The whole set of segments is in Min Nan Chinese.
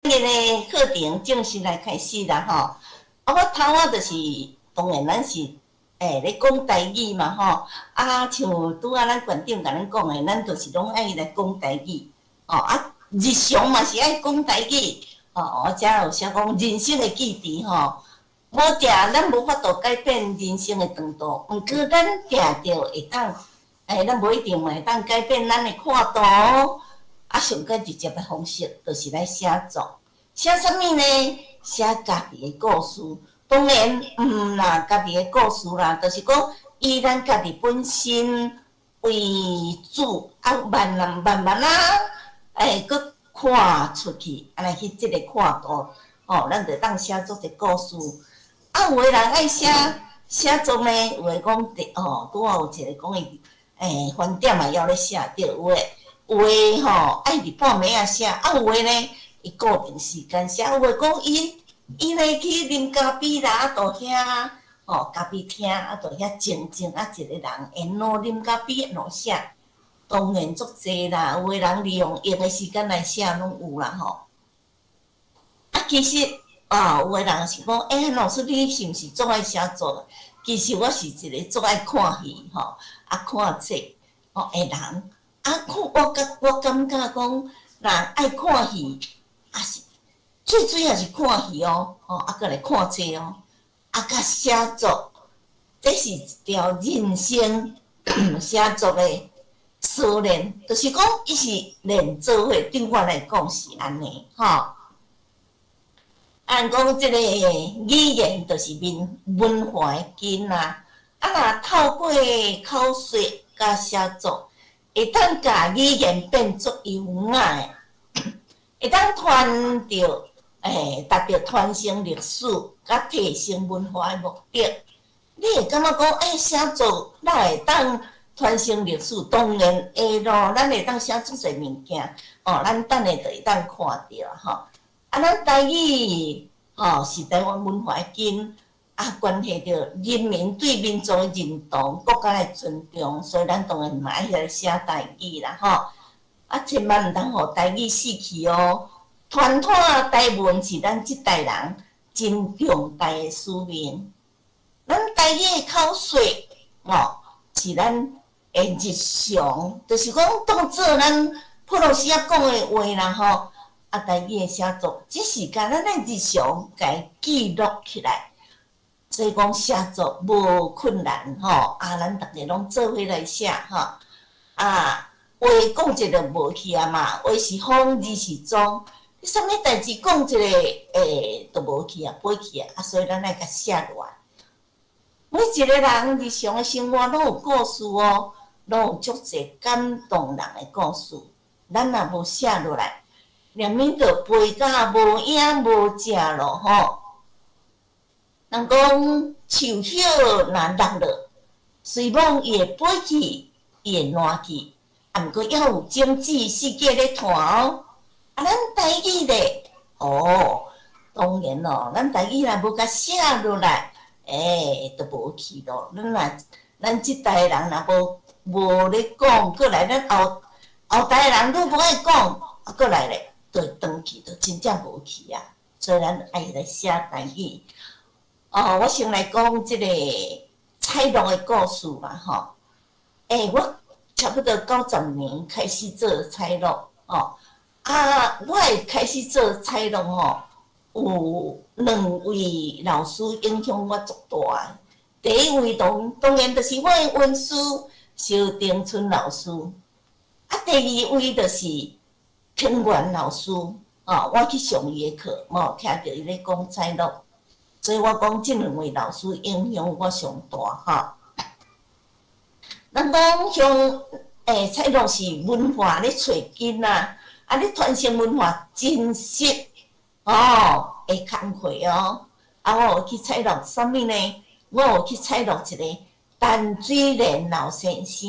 今日的課程正式來開始啦吼！啊，我頭仔就是當然咱是咧講台語嘛吼！啊，像拄仔咱館長共咱講的，咱就是攏愛來講台語吼！啊，日常嘛是愛講台語吼！我遮有寫講人生的記憶吼，無定咱無法度改變人生的長度，毋過咱定著會當，咱無一定嘛會當改變咱的闊度。啊，上較直接的方式，就是來寫作。寫啥物呢？寫家己的故事。當然，毋若家己的故事啦，就是講以咱家己本身為主，啊，慢慢慢慢仔，閣擴出去，按呢去這个闊度，吼，咱就會當寫作一個故事。啊，有的人愛寫寫作呢，有的講佇吼，拄仔有一個講伊，飯點嘛猶咧寫，對，有的。有的吼愛佇半暝仔寫，啊有的呢，伊固定時間寫，有的講伊伊呢去啉咖啡啦，啊就遐吼咖啡廳啊就遐靜靜啊一個人緣路啉咖啡緣路寫，當然足濟啦，有的人利用閒的時間來寫攏有啦吼。啊，其實啊，有的人是講，欸，老師你是毋是足愛寫作？其實我是一個足愛看戲吼，啊看冊吼的人。啊，看我感我感覺講，人愛看戲，也是最主要是看戲哦，吼，啊，閣來看冊哦，啊，佮寫作，這是一條人生寫作的操練，就是講伊是練做伙，對我來講是按呢，吼。按講這個語言就是民文化的根啊，啊，若透過口說佮寫作，會當共語言變做優雅的，會當傳著，達著傳承歷史佮提升文化的目的。你會感覺講，寫作哪會當傳承歷史？當然會咯，咱會當寫足濟物件，哦，咱等下就會當看著吼。啊，咱台語，吼，是台灣文化的根。啊，關係著人民對民族的認同、國家的尊重，所以咱當然嘛愛來寫台語啦，吼！啊，千萬毋通予台語死去哦！傳統台文是咱這代人真重大的使命。咱台語的口說，吼，是咱的日常，就是講當做咱普通時仔講的話啦，吼！啊，台語的寫作，只是共咱的日常共伊記錄起來。所以講寫作無困難吼，啊，咱逐家攏做伙來寫吼，啊，話講一个無去啊嘛，話是風，字是蹤，你啥物代誌講一个，都無去啊，飛去啊，啊，所以咱愛共寫落來。每一個人日常的生活攏有故事哦，攏有足濟感動人的故事，咱若無寫落來，連物就飛甲無影無跡咯吼。人講樹葉若落落，雖罔伊會飛去，伊會爛去，啊，毋過猶有種子四界咧傳哦。啊，咱台語咧，哦，當然咯，咱台語若無共寫落來，都無去咯。咱若咱這代人若無無咧講，過來咱後後代人愈無愛講，啊，過來咧，就會斷去，就真正無去啊。所以咱愛來寫台語。哦，我先來講這個採錄的故事嘛，吼。我差不多90年開始做採錄，吼。啊，我會開始做採錄吼，有兩位老師影響我足大的。第一位當當然就是我的恩師蕭丁春老師，啊，第二位就是平原老師，哦，我去上伊的課，嘛有聽著伊咧講採錄。所以我講，這兩位老師影響我上大吼。咱講像採錄是文化咧揣根啊，啊咧傳承文化真實哦，的工課哦。啊，我有去採錄啥物呢？我有去採錄一個陳水蓮老先生。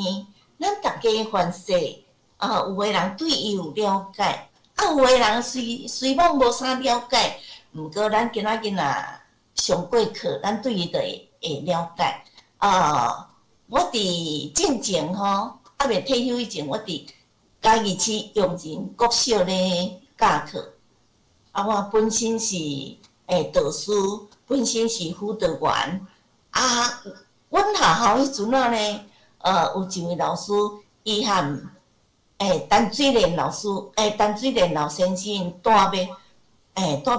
咱逐家凡勢啊，有的人對伊有了解，啊，有的人雖雖罔無啥了解，毋過咱今仔日若上過課，咱對伊就會會了解。啊，我佇進前吼，猶未退休以前，我佇嘉義市陽仁國小咧教課。啊，我本身是導師，本身是輔導員。啊，阮學校彼陣仔呢，有一位老師，伊和陳水蓮老師，陳水蓮老先生帶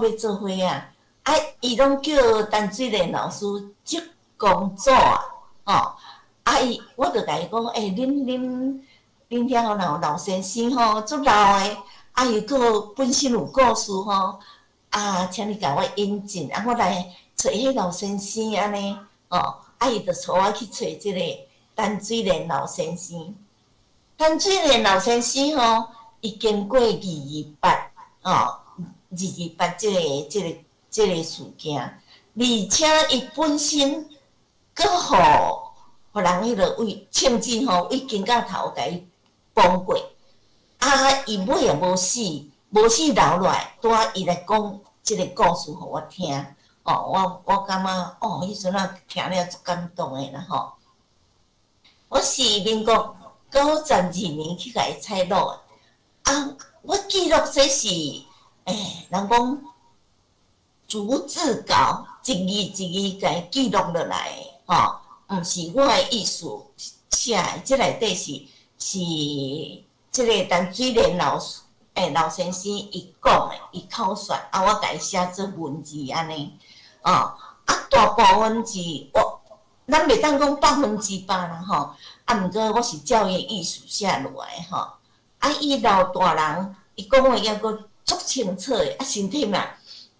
欲做伙啊。啊，伊攏叫陳水蓮老師職工組啊，吼。啊，伊我就共伊講，恁遐吼若有老先生吼，足老的，啊，伊閣本身有故事吼，啊，請你共我引薦，啊，我來揣彼老先生按呢，吼，啊，伊就帶我去揣這個陳水蓮老先生。陳水蓮老先生吼，伊經過228，吼，228這個事件，而且伊本身閣予人彼个位銃子吼，位肩胛頭共伊崩過，啊，伊尾也無死，無死留落來，拄仔伊來講這个故事予我聽，哦，我感覺哦，彼陣仔聽了足感動的啦吼。我是民國92年去共伊採錄的，啊，我記錄這是，人講逐字稿，一字一字共伊記錄落來的，吼，毋是我的意思寫的，這內底是這个陳水蓮老師，老先生伊講的，伊口述，啊，我共伊寫做文字按呢，哦，啊，大部分是我，咱袂當講100%啦吼，啊，毋過我是照伊的意思寫落來吼，啊，伊老大人，伊講話猶閣足清楚的，啊，身體嘛，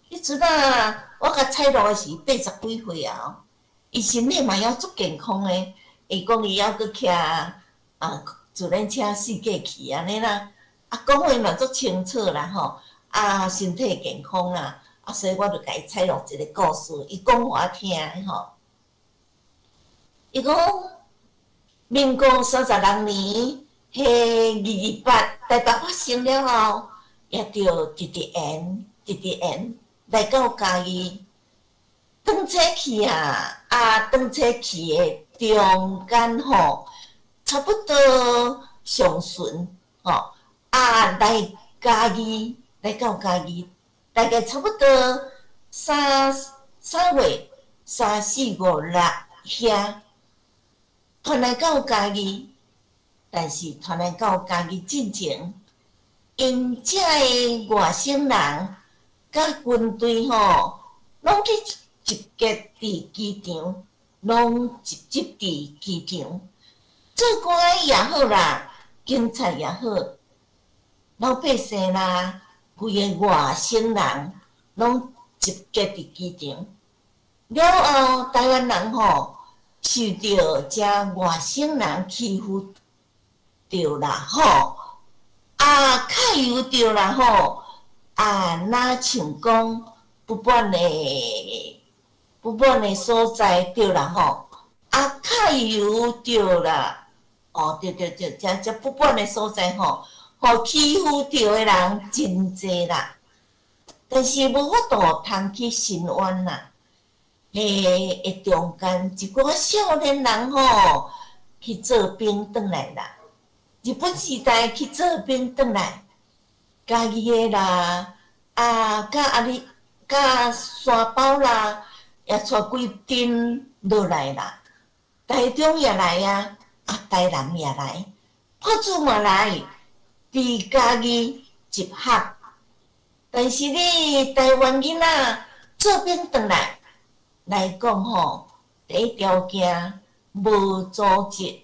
彼陣仔我共採錄的時80幾歲啊，伊身體嘛猶足健康的，伊講伊猶閣騎自然車四界去按呢啦，啊，講話嘛足清楚啦吼，啊，身體健康啦，啊，所以我就共伊採錄一个故事，伊講予我聽吼。伊講民國36年，彼228台北發生了後，也著直直延，直直延來到嘉義。轉車去啊，啊，轉車去的中間吼，差不多上旬吼，啊，來嘉義，來到嘉義，大概差不多三月三四五六遐，傳來到嘉義，但是傳來到嘉義進前，𪜶遮的外省人佮軍隊吼，攏去集結佇機場，攏集結佇機場。做官的也好啦，警察也好，老百姓啦，規个外省人攏集結佇機場。了後，台灣人吼受著遮外省人欺負著啦吼，啊，揩油著啦吼，啊，若像講不滿的所在對啦吼，啊，揩油著啦，哦，對對對，遮遮不滿的所在吼，予欺負著的人真濟啦，但是無法度通去申冤啦。彼的中間一寡少年人吼去做兵轉來啦，日本時代去做兵轉來，嘉義的啦，啊，佮阿里佮山包啦，也帶幾陣落來啦，台中也來啊，啊，台南也來，朴子嘛來，佇嘉義集合。但是你台灣囡仔做兵轉來來講吼，第一條件無組織，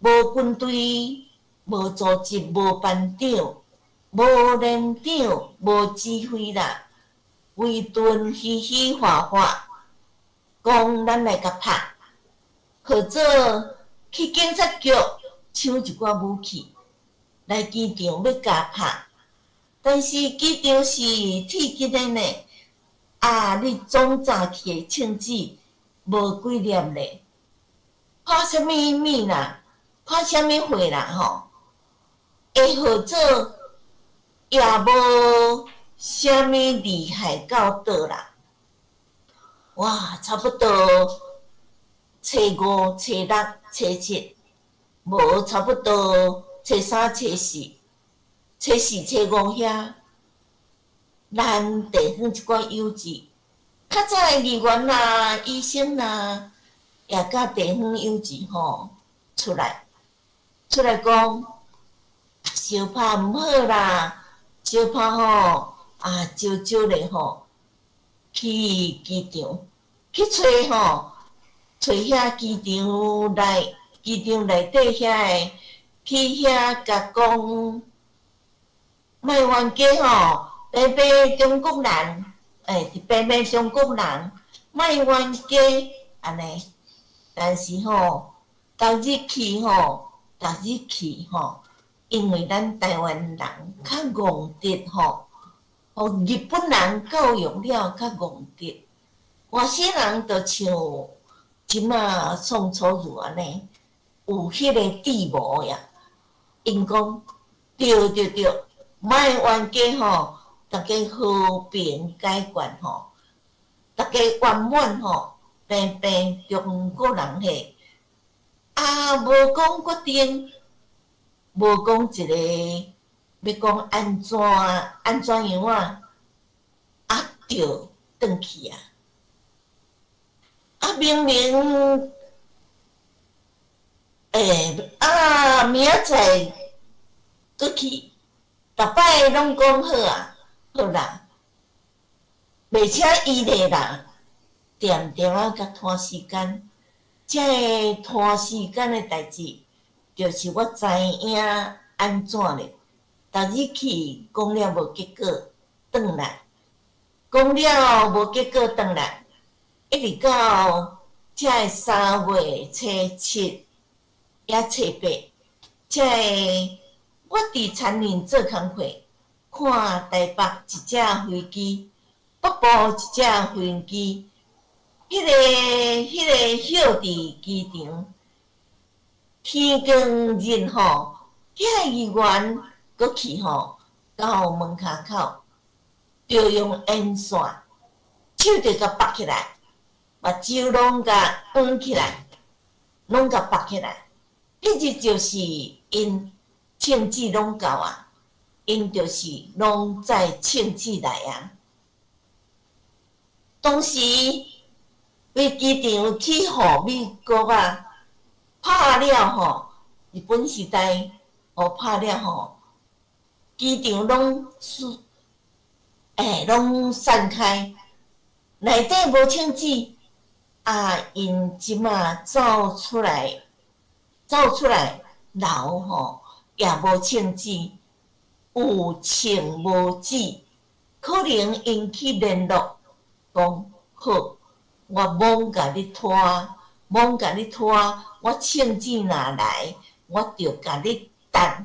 無軍隊，無組織，無班長，無連長，無指揮啦，規陣嘻嘻哈哈，講咱來共拍，或者去警察局搶一寡武器來機場欲共拍，但是機場是鐵筋的呢。啊！你總早去的銃子無幾粒咧，拍啥物物啦？拍啥物火啦？吼，會號做也無啥物厲害到倒啦。哇，差不多初五、初六、初七，無差不多初三、初四、初四、初五遐。咱地方一寡幼稚，較早的議員啦、醫生啦，也佮地方幼稚吼出來，出來講，相拍毋好啦，相拍吼啊，少少咧吼，去機場去揣吼，揣遐機場內，機場內底遐的去遐共講，莫冤家吼，平平中國人，欸，平平中國人，莫冤家按呢。但是吼，逐日去吼，逐日去吼，因為咱台灣人較戇直吼，予日本人教育了較戇直，外省人就像這馬宋楚瑜按呢，有彼个智謀呀。𪜶講對對對，莫冤家吼，逐家和平解決吼，逐家圓滿吼，平平中國人嘿，啊，無講決定，無講一个欲講按怎按怎樣啊，啊，著轉去啊，啊明明，欸，啊明仔載閣去，逐擺攏講好啊，好啦，袂請伊咧啦。恬恬仔共拖時間，這个拖時間的代誌，就是我知影按怎咧。逐日去講了無結果，轉來，講了無結果，轉來，一直到這个3月初7，抑初8，這个我佇田林做工課，看台北一隻飛機，北部一隻飛機。彼个歇佇機場，天光日吼，遐個議員閣去吼，到門跤口，就用煙線，手就共縛起來，目睭攏共掩起來，攏共縛起來。彼日就是𪜶銃子攏夠啊，𪜶就是攏載銃子來啊。當時飛機場去予美國啊，拍了吼，日本時代予拍了吼，機場攏欸，攏散開，內底無銃子，啊，𪜶這馬走出來，走出來樓吼也無銃子，有銃無子，可能𪜶去聯絡，講好。我罔共你拖，罔共你拖，我銃子若來，我就共你彈。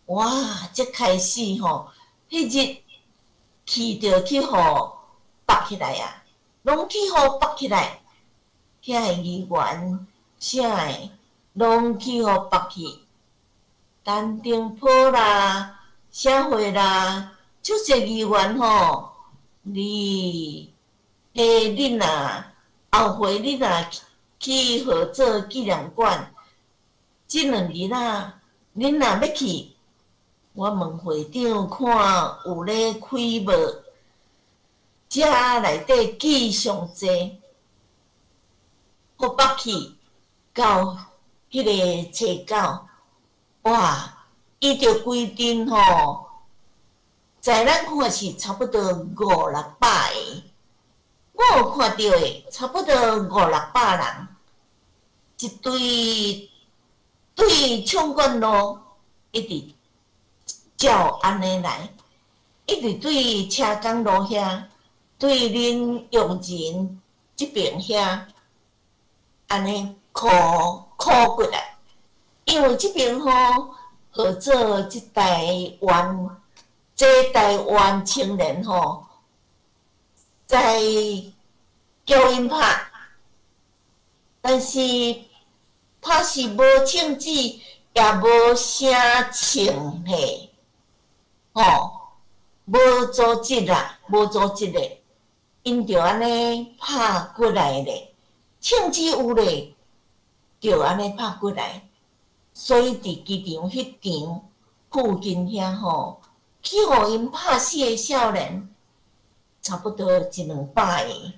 哇！這開始吼，彼日去著去予縛起來啊，攏去予縛起來，遐个議員啥个攏去予縛去，陳澄波啦，啥貨啦，足濟議員吼，你。彼恁若後回恁若去合作紀念館，這兩日啊，恁若欲去，我問會長看有咧開無？遮內底記上濟，予縛去到彼个初九，哇！伊著規陣吼，在咱看是差不多五六百个。我有看著的，差不多五六百人，一隊對暢觀路一直照按呢來，一直對車公路遐，對恁用人這邊遐，按呢箍箍過來，因為這邊吼號做這台灣，這台灣青年吼。在叫𪜶拍，但是拍是無銃子，也無啥銃嘿，吼，無組織啦，無組織的，𪜶就按呢拍過來咧，銃子有咧，就按呢拍過來，所以佇機場彼場附近遐吼，去予𪜶拍死的少年，差不多一兩百个。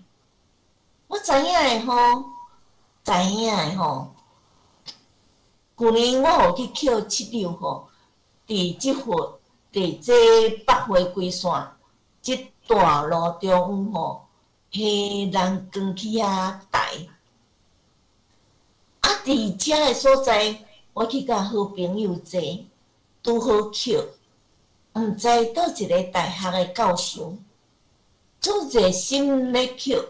我知影的吼，知影的吼。舊年我予去抾七柳吼，佇這份，佇這北回歸線，這大路中央吼，彼人扛去遐抬。啊，佇遮个所在，我去佮好朋友坐，拄好抾，毋知佗一个大學的教授，足熱心咧抾，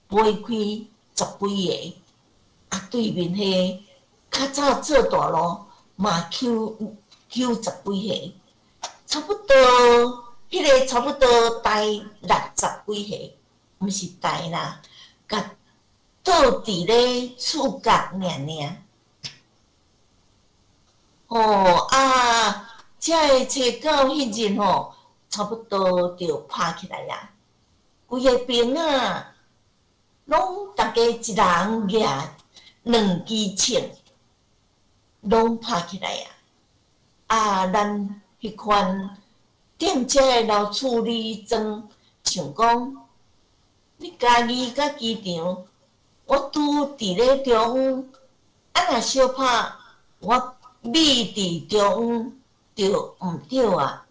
飛開十幾个，啊，對面彼較早做大路嘛抾抾十幾个，差不多，彼个差不多大六十幾個，毋是大啦，共倒佇咧厝角爾爾。吼啊！才會揣到彼日吼，差不多就拍起來啊！規个兵仔，攏逐家一人舉兩支槍，攏拍起來啊！啊，咱彼款踮遮的老處理莊想講，你嘉義佮機場，我拄佇咧中央，啊若相拍，我覕佇中央就毋對啊！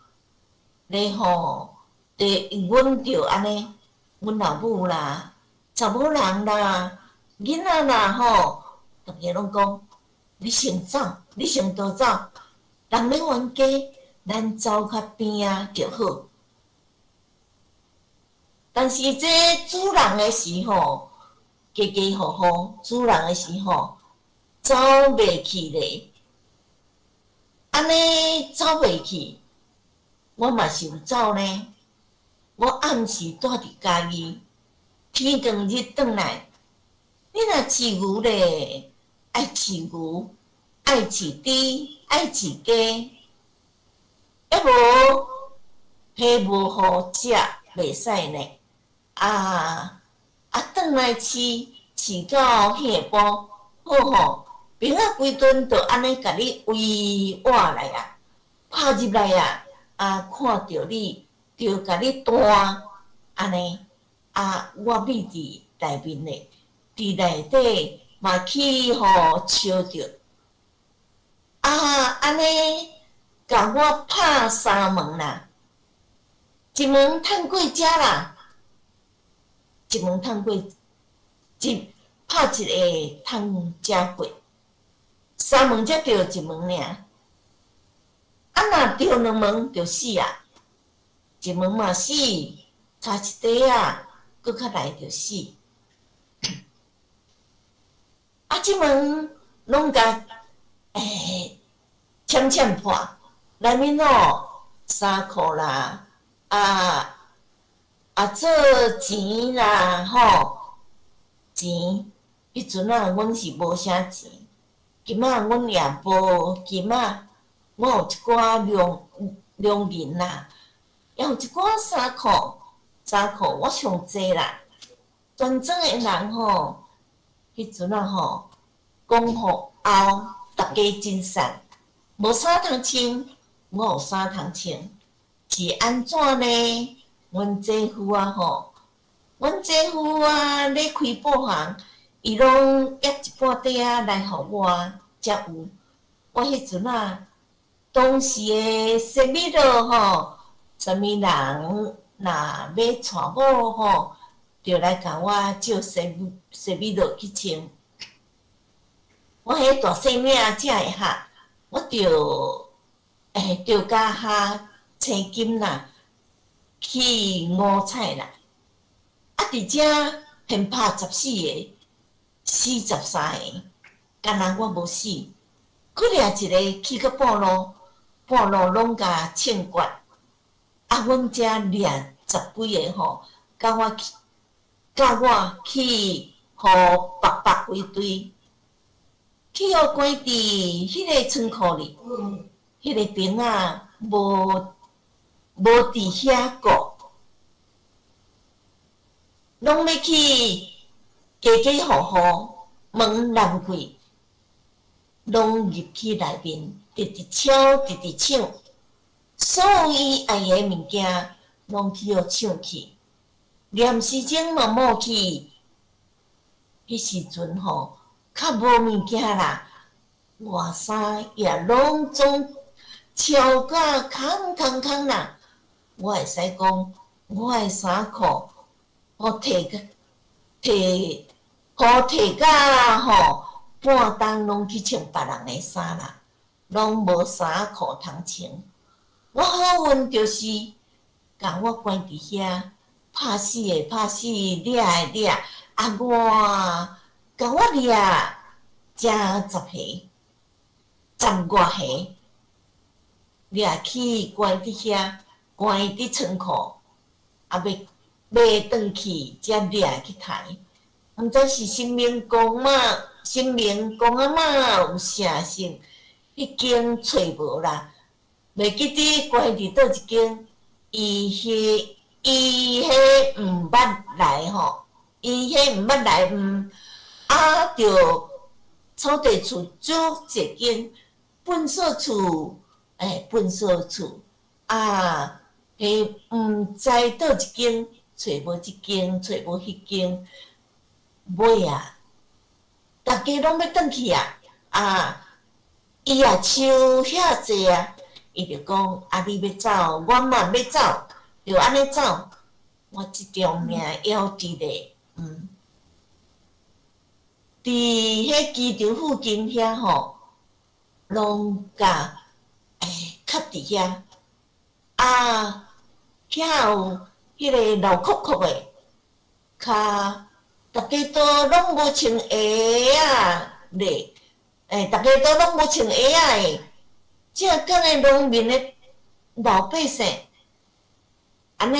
咧吼，咧阮就按呢，阮老母啦、查某人啦、囡仔啦吼，逐家攏講，你先走，你先逃走，人咧冤家，咱走較邊仔就好。但是這主人的時吼，家家戶戶主人的時吼，走袂去咧。按呢走袂去，我嘛是有走呢。我暗時蹛佇嘉義，天光日轉來，你若飼牛咧，愛飼牛，愛飼豬，愛飼雞，抑無，彼無予食，袂使呢。啊啊，轉來飼，飼到彼下晡，好吼。兵仔規頓就按呢共你圍倚來啊，拍入來啊，啊，看著你，就共你彈，按呢，啊，我覕佇內面咧，佇內底嘛去予燒著，啊，按呢，共我拍三門啦，一門趁過遮啦，一門趁過，一拍一个趁遮過。三門才著一門爾，啊若著兩門就死啊！一門嘛死，差一塊仔，閣較來就死。啊，這門攏共欸淺淺破，內面哦衫褲啦，啊啊做錢啦吼，錢，彼陣仔阮是無啥錢。金仔阮也無金仔，我有一寡兩兩銀啦，也有一寡衫褲，衫褲我上濟啦。全莊的人吼，彼陣仔吼，講予後，逐家真散，無衫通穿，我有衫通穿，是按怎呢？阮姐夫啊吼，阮姐夫啊咧開布行。伊攏掖一半塊仔來予我，才有。我彼陣仔，當時的西米露吼，啥物人若欲娶某吼，就來共我借西西米露去穿。我彼大細領才會合，我就欸就共下青金啦，去五彩啦。啊，佇遮現拍十四个。死十三个，敢若我無死，閣掠一个去到半路，半路攏共槍決。啊，阮遮掠十幾个吼，共我去，共我去予北北歸隊，去予關佇彼个倉庫裡，彼个兵仔無無佇遐顧，攏欲去。家家戶戶門難開，攏入去內面，直直敲，直直搶，所有伊愛的物件，攏去予搶去，連時鐘嘛摸去。彼時陣吼，較無物件啦，外衫也攏總超甲空空空啦。我會使講，我的衫褲，予提甲提，予提甲吼半冬攏去穿別人的衫啦，攏無衫褲通穿。我好運就是，共我關佇遐，拍死的拍死，掠的掠，啊我，共我掠才十歲，十外歲，掠去關佇遐，關佇倉庫，啊欲欲轉去才掠去刣。毋知是神明公媽，神明公阿媽有啥神，彼間揣無啦。袂記得關佇佗一間，伊彼毋捌來吼，伊彼毋捌來，啊，著草地厝足一間糞掃厝，欸，糞掃厝，啊，彼毋知佗一間，揣無這間，揣無彼間，尾啊，逐家攏欲轉去啊，啊，伊也收遐濟啊，伊就講啊，你欲走，我嘛欲走，就按呢走，我這條命猶佇咧，佇彼機場附近遐吼，攏共欸崁佇遐，啊，遐有彼个老酷酷的，跤逐家都攏無穿鞋仔咧，欸，逐家都攏無穿鞋仔的，正港的農民的老百姓，按呢，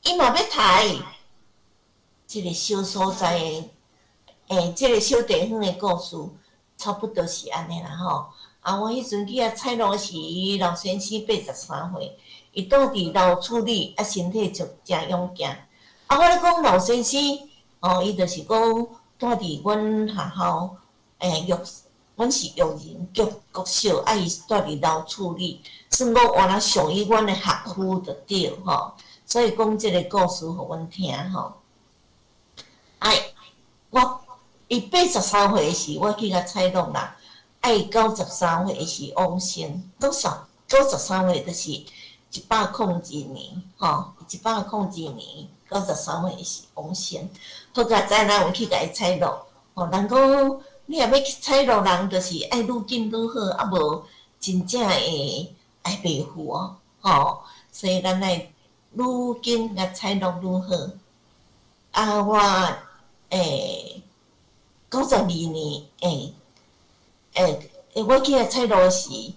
伊嘛欲刣，這个小所在的，欸，這个小地方的故事，差不多是按呢啦吼。啊，我彼陣去遐採錄時，老先生83歲，伊住佇老厝裡，啊，身體足誠勇健。啊，我咧講老先生，哦，伊就是講住佇阮學校，欸，育，阮是育仁國國小，啊，伊住佇老厝裡，算講原來屬於阮的學區就對吼。所以講這个故事予阮聽吼。哎，我伊83歲時，我去共採錄啦。啊，伊93歲時往生，93歲就是102年，吼，102年93歲時往生。好佳哉，咱有去共伊採錄，吼，人講你若欲去採錄人，就是愛愈緊愈好，啊無真正會愛袂赴哦，吼，所以咱愛愈緊共採錄愈好。啊，我欸92年欸。欸，我去遐採錄時，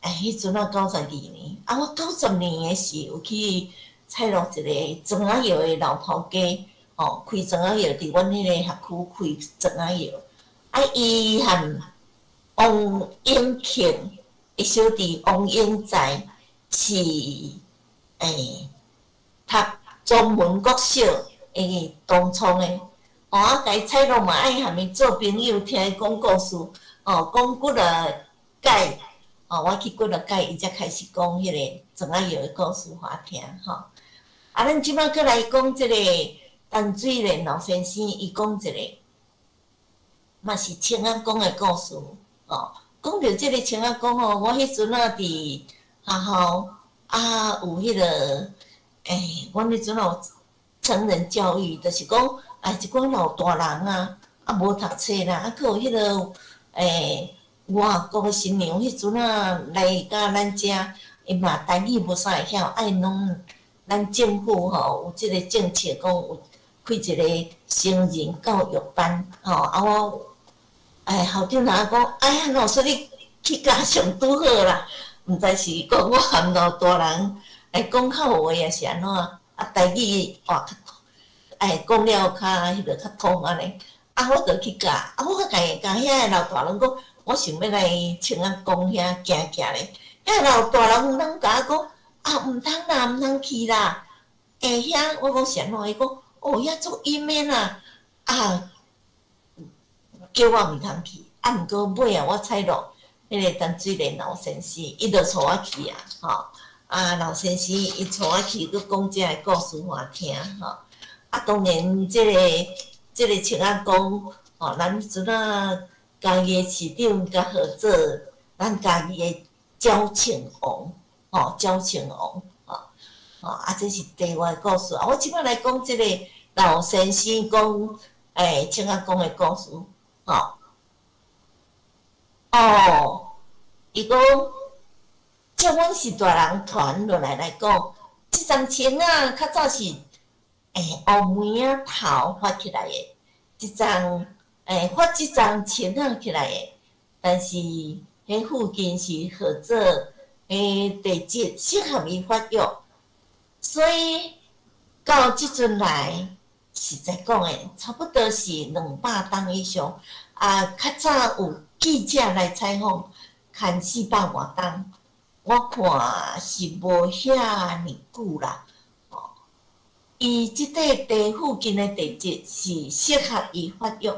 欸，彼陣啊92年，啊，我90年的時有去採錄一个庄仔藥的老頭家，吼，開庄仔藥佇阮彼个學區開庄仔藥，啊，伊和王永慶的小弟王永在是欸讀中文國小的同窗的，哦，啊，共伊採錄嘛愛和伊做朋友，聽伊講故事。哦，講幾若擺，哦，我去幾若擺，伊才開始講彼个庄仔藥的故事予我聽吼。啊，咱這擺閣來講這个陳水蓮老先生，伊講一个，嘛是青仔公的故事哦。講著這个青仔公吼，我彼陣啊佇學校啊有彼个，欸，阮彼陣有成人教育，就是講啊一寡老大人啊，啊無讀冊啦，啊閣有彼个。欸，外國的新娘彼陣啊來甲咱遮，伊嘛台語無啥會曉，愛攏咱政府吼有這个政策，講有開一个成人教育班，吼啊我，哎校長若講，哎呀老師你去教上拄好啦，毋知是講我含老大人來講較有話，抑是按怎？啊台語哇較，哎講了較彼个較通按呢。啊！我就去教，啊！我共伊共遐个老大人講，我想欲來青仔公遐行行咧。遐老大人攏共我講，啊，毋通啦，毋通去啦。欸，遐我講是按怎？伊講，哦，遐足陰的啦。啊，叫我毋通去。啊，毋過尾仔我採錄，彼个淡水的老先生，伊就帶我去啊，吼！啊，老先生伊帶我去，閣講這个故事予我聽，吼！啊，當然這個穿仔公，吼，咱彼陣仔家己的市長佮合作，咱家己的鳥銃王，吼，鳥銃王，吼，吼，啊，這是題外故事。啊，我這擺來講這個老先生講，穿仔公的故事，吼。哦，伊講，照阮是大人傳落來來講，這叢穿仔較早是烏梅仔頭發起來的，這叢發這叢穿仔起來的，但是彼附近是號做地質適合伊發育，所以到這陣來，實在講的，差不多是200冬以上。啊，較早有記者來採訪，牽400外冬，我看是無遐爾久啦。哦，伊這塊地附近的地質是適合伊發育，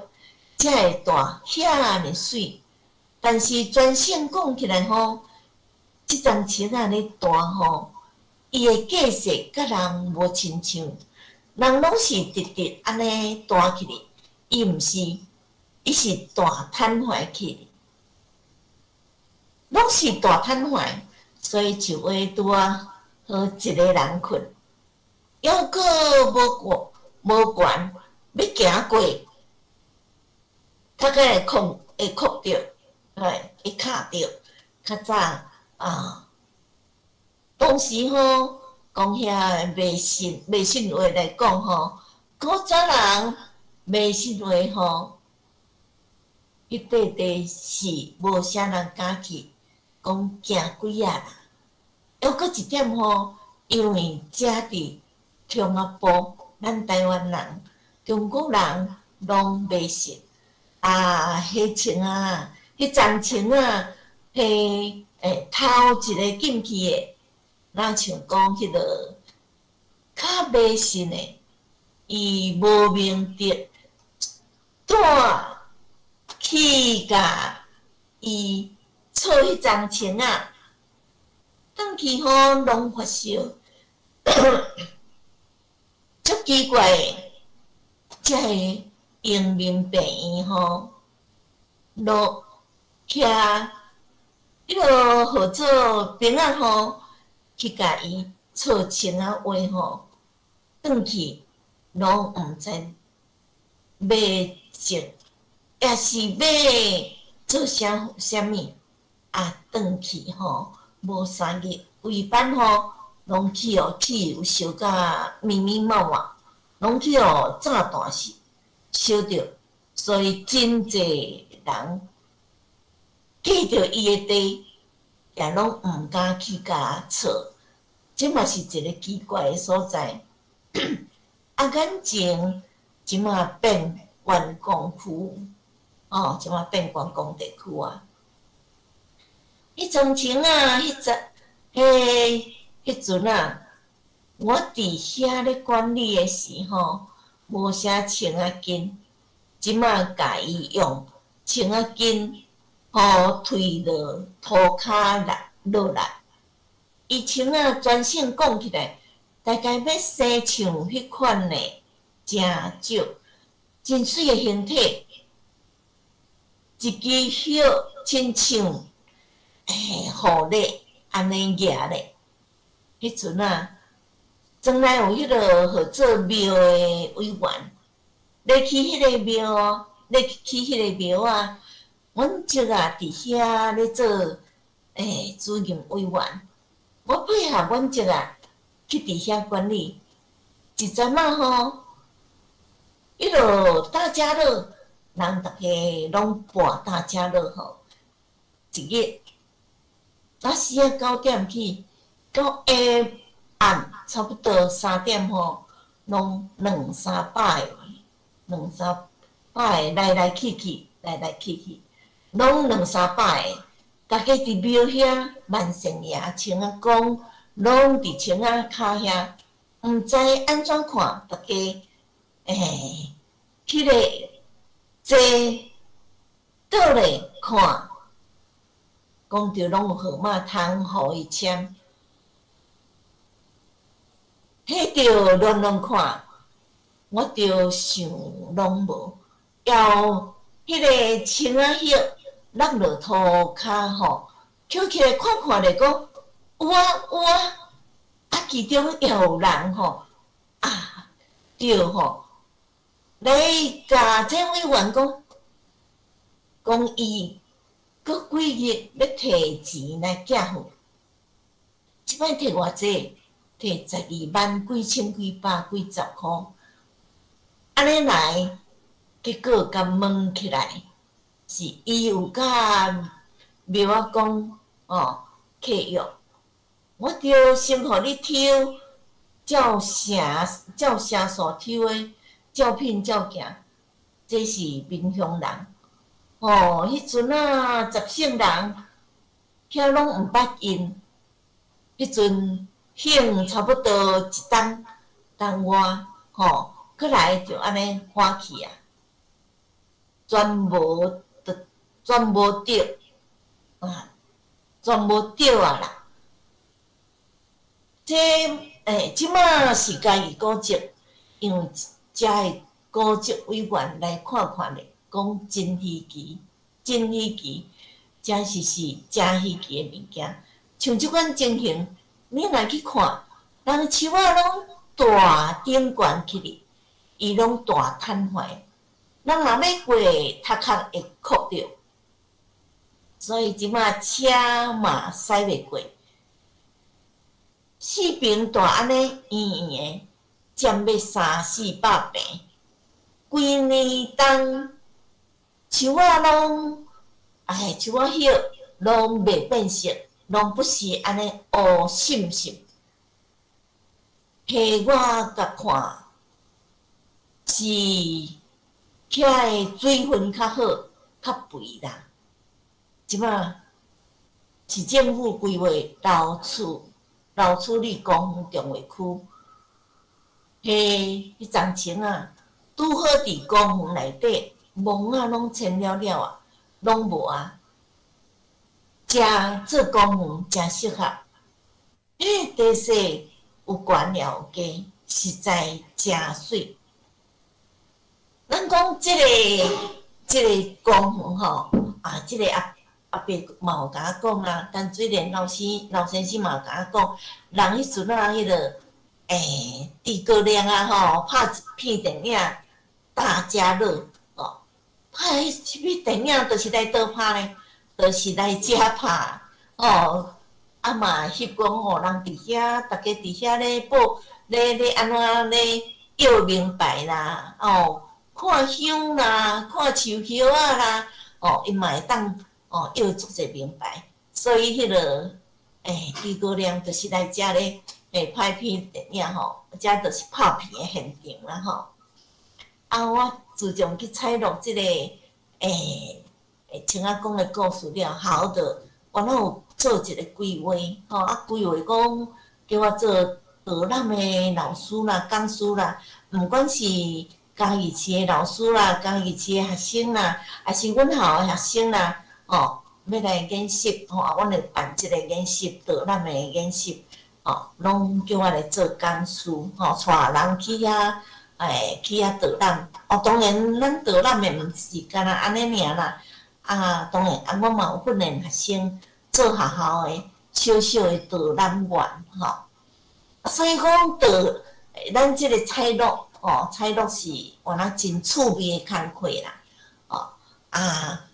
才會大遐爾媠。但是全省講起來吼，這叢穿仔咧大吼，伊的價勢佮人無親像，人攏是直直按呢大起來，伊毋是。伊是大攤橫去，攏是大攤橫，所以樹下拄仔好一個人睏，猶閣無懸無懸，欲行過，較較會控會哭著，會會卡著。較早啊，當時吼講遐迷信迷信話來講吼，古早人迷信話吼。彼塊地是無啥人敢去，講驚鬼仔啦。猶閣一點吼，因為遮佇中阿埔，咱台灣人、中國人攏迷信。啊，彼穿仔，彼叢穿仔，彼頭一个進去的，若像講彼个較迷信的，伊無明得帶去共伊錯彼叢穿仔，轉去吼攏發燒，足奇怪的，遮个榮民病院吼，落徛彼个號做兵仔吼，去共伊錯穿仔話吼，轉去攏毋知欲種，抑是欲做啥啥物啊？轉去吼，無3日，規班吼攏去予汽油燒甲密密麻麻，攏去予炸彈燒燒著，所以真濟人過著伊的地，也攏毋敢去共錯，這嘛是一个奇怪的所在。啊，眼前這馬變觀光區，哦，這馬變觀光地區啊。彼陣前啊，彼陣，彼彼陣啊，我佇遐咧管理的時吼，無啥穿仔筋，這馬共伊用穿仔筋，予推落塗跤來落來。伊穿仔全省講起來，大概欲生像彼款的，誠少，真媠的形體，一支葉親像雨咧按呢舉咧。彼陣啊，庄內有彼个號做廟的委員，咧去彼個廟，咧去彼個廟啊，阮叔仔佇遐咧做主任委員，我配合阮叔仔去佇遐管理。一陣仔吼，彼落大家樂，人逐家攏跋大家樂吼，一日早時仔9點去，到下暗差不多3點吼，攏兩三百个，兩三百個來來去去，來來去去，攏兩三百个，逐家佇廟遐萬聖爺穿仔公，攏佇穿仔跤遐，毋知按怎看，逐家彼个坐倒咧看。講著攏有號碼通予伊簽，彼著亂亂看，我著想攏無，後彼个青仔葉落落塗跤吼，抾起來看看咧，講有啊有啊，啊其中也有人吼，啊對吼，來共這委員講，講伊閣幾日欲提錢來寄予，這擺提偌濟？提12萬幾千幾百幾十箍，按呢來，結果共問起來，是伊有佮廟仔講哦契約，我著先予你抽，照成照成數抽的，照品照行，這是民雄人，哦，彼陣啊，十姓人遐攏毋捌𪜶，彼陣。興差不多一冬冬外，吼，閣來就按呢花去啊，全無得，全無著，啊，全無著啊啦。這欸，這馬是嘉義古蹟，因為遮的古蹟委員來看看咧，講真稀奇，真稀奇，這是是誠稀奇的物件，像這款情形。你若去看，人樹仔攏大頂懸起去，伊攏大癱瘓。人若欲過，頭殼會磕著。所以這馬車嘛駛袂過。四爿大按呢圓圓的，占欲三四百坪。規年冬樹仔攏，哎，樹仔葉攏袂變色。攏不是按呢烏滲滲，彼我共看是遐的水分較好、較肥啦。這馬市政府規劃樓厝、樓處理公園重劃區，彼彼層層仔，拄好佇公園內底，墓仔攏遷了了啊，攏無啊。遮做公園誠適合，彼個地勢有懸也有低，實在誠媠。咱講這个這个公園吼，啊，這个阿阿伯嘛有共我講啊，陳水蓮老師老先生嘛有共我講，人彼陣啊，彼个欸，諸葛亮啊吼，拍一片電影《大家樂》哦，拍彼彼電影就是來佗拍呢？就是來遮拍，哦，啊嘛翕講吼，人佇遐，逐家佇遐咧報，咧咧按怎咧搖名牌啦，哦，看香啦，看樹葉仔啦，哦，𪜶嘛會當哦搖足濟名牌，所以彼个，欸，諸葛亮就是來遮咧，欸，拍片電影吼，遮就是拍片的現場啦吼。啊，我自從去採錄這个，欸。像仔講的故事了，好的，我攏有做一个規劃，吼啊規劃講叫我做導覽的老師啦、講師啦，毋管是嘉義市的老師啦、嘉義市的學生啦，抑是阮校的學生啦，吼，欲來研習，吼，阮會辦這个研習導覽的研習，吼，攏叫我來做講師，吼，帶人去遐，欸，去遐導覽。哦，當然，咱導覽的毋是干焦按呢爾啦。啊，當然，啊，我嘛有訓練學生做學校的小小的導覽員，吼。啊，所以講導，咱這个採錄，吼，採錄是原來真趣味的工課啦，吼。啊，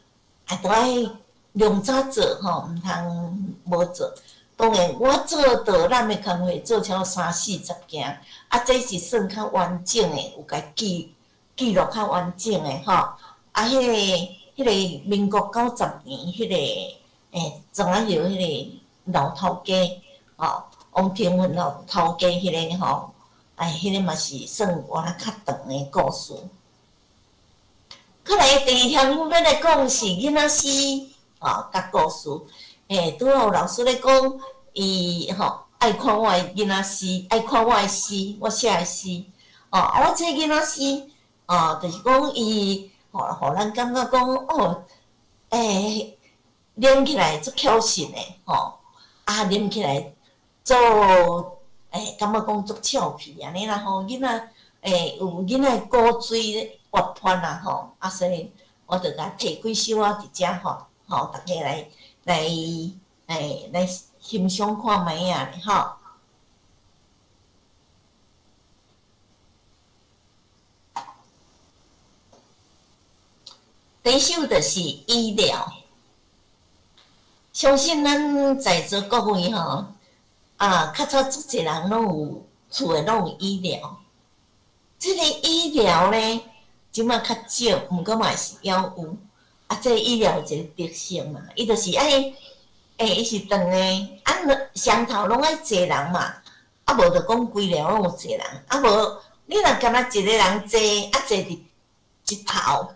啊，著愛量早做，吼，毋通無做。當然，我做導覽的工課做超三四十件，啊，這是算較完整的，有共記記錄較完整的，吼。啊，彼个。彼个民國90年，彼个欸，庄仔葉彼个老頭家，吼，王廷雲老頭家彼个吼，哎，彼个嘛是算我較長的故事。閣來第二項，欲來講是囡仔詩，吼，佮故事。欸，拄仔有老師咧講，伊吼愛看我的囡仔詩，愛看我的詩，我寫的詩。哦，啊，我這囡仔詩，哦，就是講伊。予咱感覺講，哦，欸，啉起來足巧實的吼，啊，啉起來做感覺講足俏皮按呢啦吼，囡仔有囡仔古錐活潑啦吼，啊，所以我就共提幾首仔佇遮吼，吼，逐家來欣賞看覓仔吼。第一首就是醫療，相信咱在座各位吼，啊，較早足濟人攏有厝的攏有醫療。這个醫療呢，這馬較少，毋過嘛是猶有。啊，這个醫療有一个特色嘛，伊就是愛，伊是長的，啊，雙頭攏愛坐人嘛，啊，無就講規寮攏有坐人，啊，無你若干焦一个人坐，啊，坐佇一頭。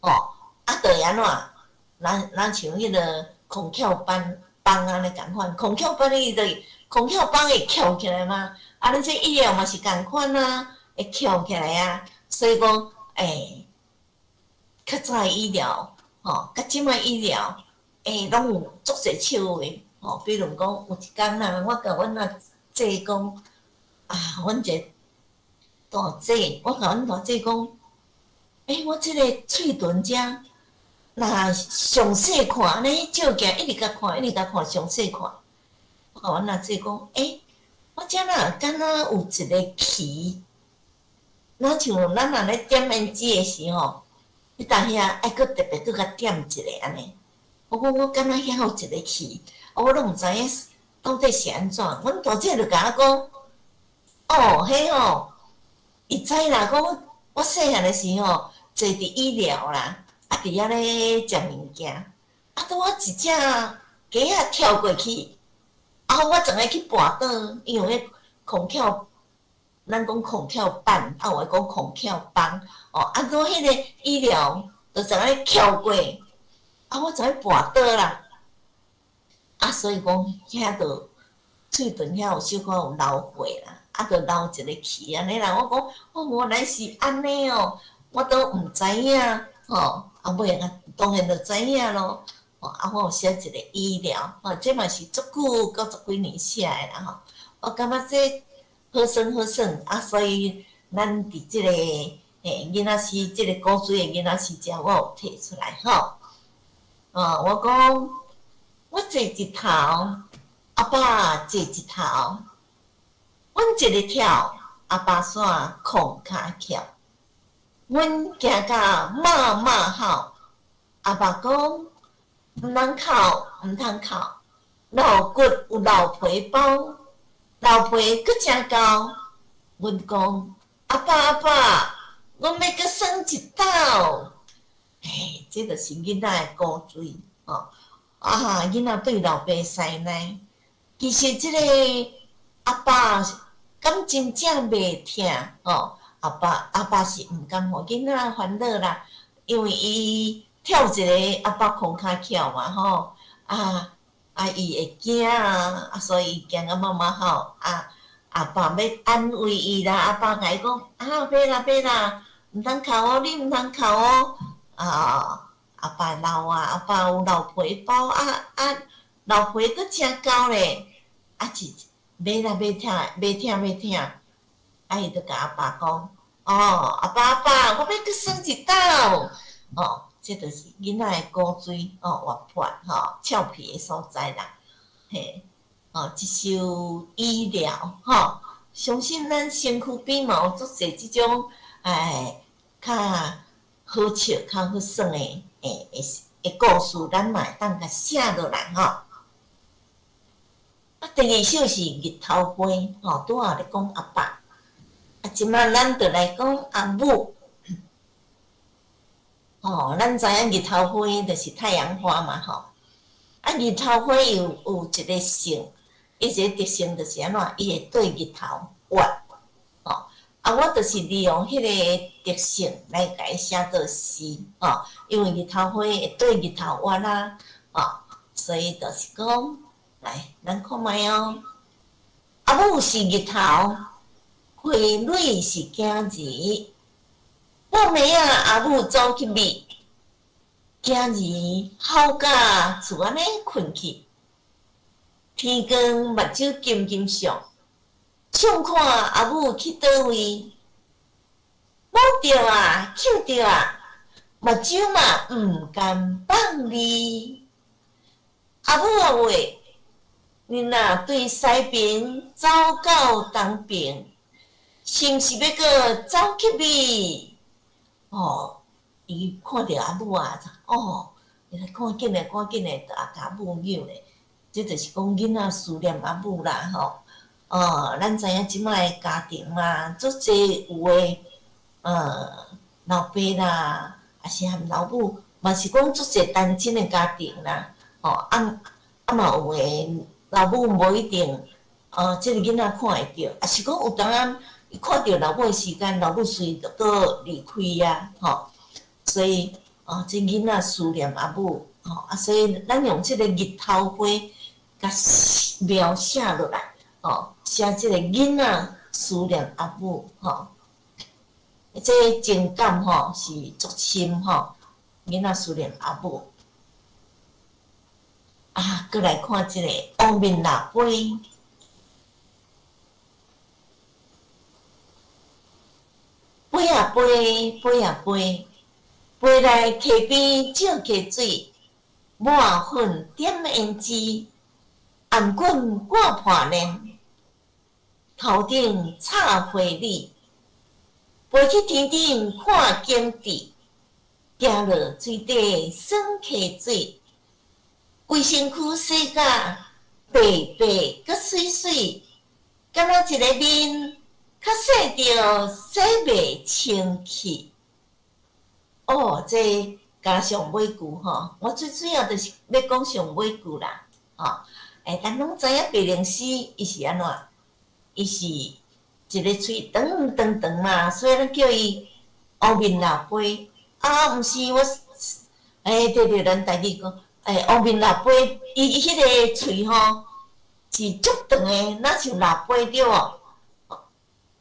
哦，啊，就會按怎？咱像彼个空翘班枋按呢仝款，空翘班伊就是空翘枋會翘起來嘛。啊，咱這醫療嘛是仝款啊，會翹起來啊。所以講，較早的醫療，吼，佮這擺醫療，攏有足濟笑話，吼。比如講，有一工啊，我共阮阿姊講，啊，阮一个大姊，我共阮大姊講。我這个喙唇遮，若詳細看，按呢照鏡一直共看，一直共看，詳細看。我共阮阿姊講，我遮若敢若有一个臍，若像咱若咧點胭脂的時吼，彼當遐愛閣特別閣共點一个按呢。我講我敢若遐有一個臍，我攏毋知影到底是按怎。阮大姊就共我講，哦，彼吼，伊知啦，講我細漢的時吼。坐佇醫療啦，啊，佇遐咧食物件，啊，拄我一隻雞仔跳過去，啊，我怎會去跋倒，因為彼空翹，咱講空翹板，啊，有的講空翹枋，哦，啊，拄彼个醫療就怎咧翹過，啊，我怎會跋倒啦，啊，所以講遐就喙唇遐有小可有流血啦，啊，就流一个臍按呢啦，我講，哦，原來是按呢哦。我都毋知影，吼，啊尾啊，當然就知影咯。吼，啊，我有寫一个醫療，吼，這嘛是足久，閣十幾年寫的啦，吼。我感覺這好耍好耍，啊，所以咱佇這个囡仔詩，這个古錐的囡仔詩遮，我有提出來，吼。哦，我講，我坐一頭，阿爸坐一頭，阮一个跳，阿爸煞空跤翹。阮行到媽媽吼，阿爸講毋通哭，毋通哭，老骨有老皮包，老皮閣誠厚。阮講阿爸阿爸，阮欲閣耍一鬥。嘿，這就是囡仔的古錐吼。啊，囡仔對老爸師奶，其實這個阿爸敢真正袂疼吼。阿爸是毋甘予囡仔煩惱啦，因為伊跳一个阿爸空跤翹嘛吼，啊啊伊會驚啊，啊所以伊驚甲媽媽吼，啊阿爸欲安慰伊啦，阿爸共伊講啊袂啦袂啦，毋通哭哦，你毋通哭哦，啊阿爸老啊，阿爸有老皮包啊啊老皮閣誠厚咧，啊是袂啦袂疼袂疼袂疼，啊伊就共阿爸講。哦，阿爸阿爸，我欲閣耍一鬥。哦，這就是囡仔的古錐哦，活潑吼，俏皮的所在啦。嘿，哦，這首醫療吼，相信咱身軀邊嘛有足濟這種較好笑、較好耍的故事，咱嘛會當共寫落來吼。啊，第二首是日頭花吼，拄仔咧講阿爸。啊，這擺咱就來講阿母。吼，咱知影日頭花就是太陽花嘛，吼。啊，日頭花有一个性，伊一个特性就是按怎，伊會對日頭活。吼，啊，我就是利用彼个特性來共伊寫做詩，吼，因為日頭花會對日頭活啊，吼，所以就是講，來，咱看覓哦。阿母是日頭。花蕊是囝兒，半暝仔阿母走去覓，囝兒哭甲厝按呢睏去，天光目睭金金上，相看阿母去佗位？摸著啊，抾著啊，目睭嘛毋甘放離。阿母啊喂，你若對西邊走到東邊，是毋是欲閣走去咪？哦，伊看著阿母啊，哦，伊來趕緊的，趕緊的，就啊共阿母搝咧。這就是講囡仔思念阿母啦，吼。哦，咱知影這擺的家庭嘛，足濟有的，老爸啦，抑是含老母，嘛是講足濟單親的家庭啦，吼，啊啊嘛有的老母無一定，這个囡仔看會著，抑是講有當仔伊看著老母的時間，老母隨就閣離開啊，吼，所以，哦，這囡仔思念阿母，吼，啊，所以咱用這个日頭花共描寫落來，吼，寫這个囡仔思念阿母，吼，這情感吼是足深吼，囡仔思念阿母。啊，閣來看這个烏面蜊杯，飛啊飛，飛啊飛，飛來溪邊照溪水，抹粉點胭脂，頷頸掛破鏈，頭頂插花蕊，飛去天頂看景致，行落水底耍溪水，規身軀洗甲白白閣媠媠，敢若一个面較洗著洗袂清去。哦，這加上尾句吼，我最主要就是欲講上尾句啦，吼。欸，咱攏知影白靈絲伊是按怎？伊是一个喙長長長嘛，所以咱叫伊烏面蜊杯。啊，毋是我，欸，對對，咱台語講，欸，烏面蜊杯，伊彼个喙吼是足長的，若像蜊杯對無？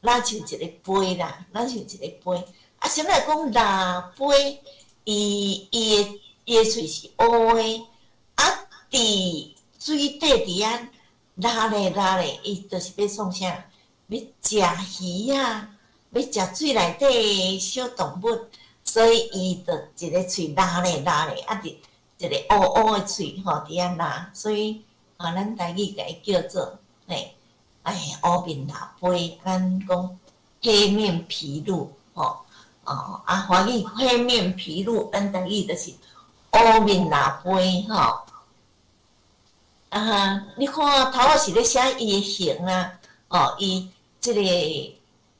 若像一个杯啦，若像一个杯。啊，啥物來講蜊杯？伊伊的伊的喙是烏的，啊，佇水底佇遐拉咧拉咧，伊就是欲創啥？欲食魚仔，欲食水內底的小動物，所以伊就一个喙拉咧拉咧，啊，佇一个烏烏的喙吼佇遐拉，所以啊，咱台語共伊叫做嘿，哎，烏面蜊杯，咱講黑面琵鷺吼，哦，啊，華語黑面琵鷺，咱台語就是烏面蜊杯吼。啊，你看頭仔是咧寫伊的形啊，哦，伊這個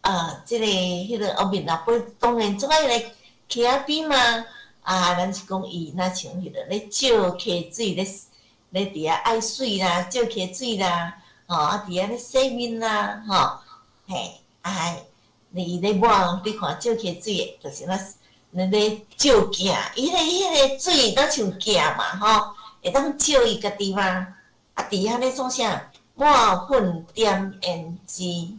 啊，這個彼个烏面蜊杯，當然總愛來溪仔邊嘛。啊，咱是講伊若像彼个咧照溪水咧，咧佇遐愛水啦，照溪水啦，吼，啊，佇遐咧洗面啦，吼，嘿，啊，伊咧抹，你看照溪水的，就是若咧照鏡，伊彼个水若像鏡嘛，吼，會當照伊家己嘛。啊，佇遐咧創啥？抹粉點胭脂，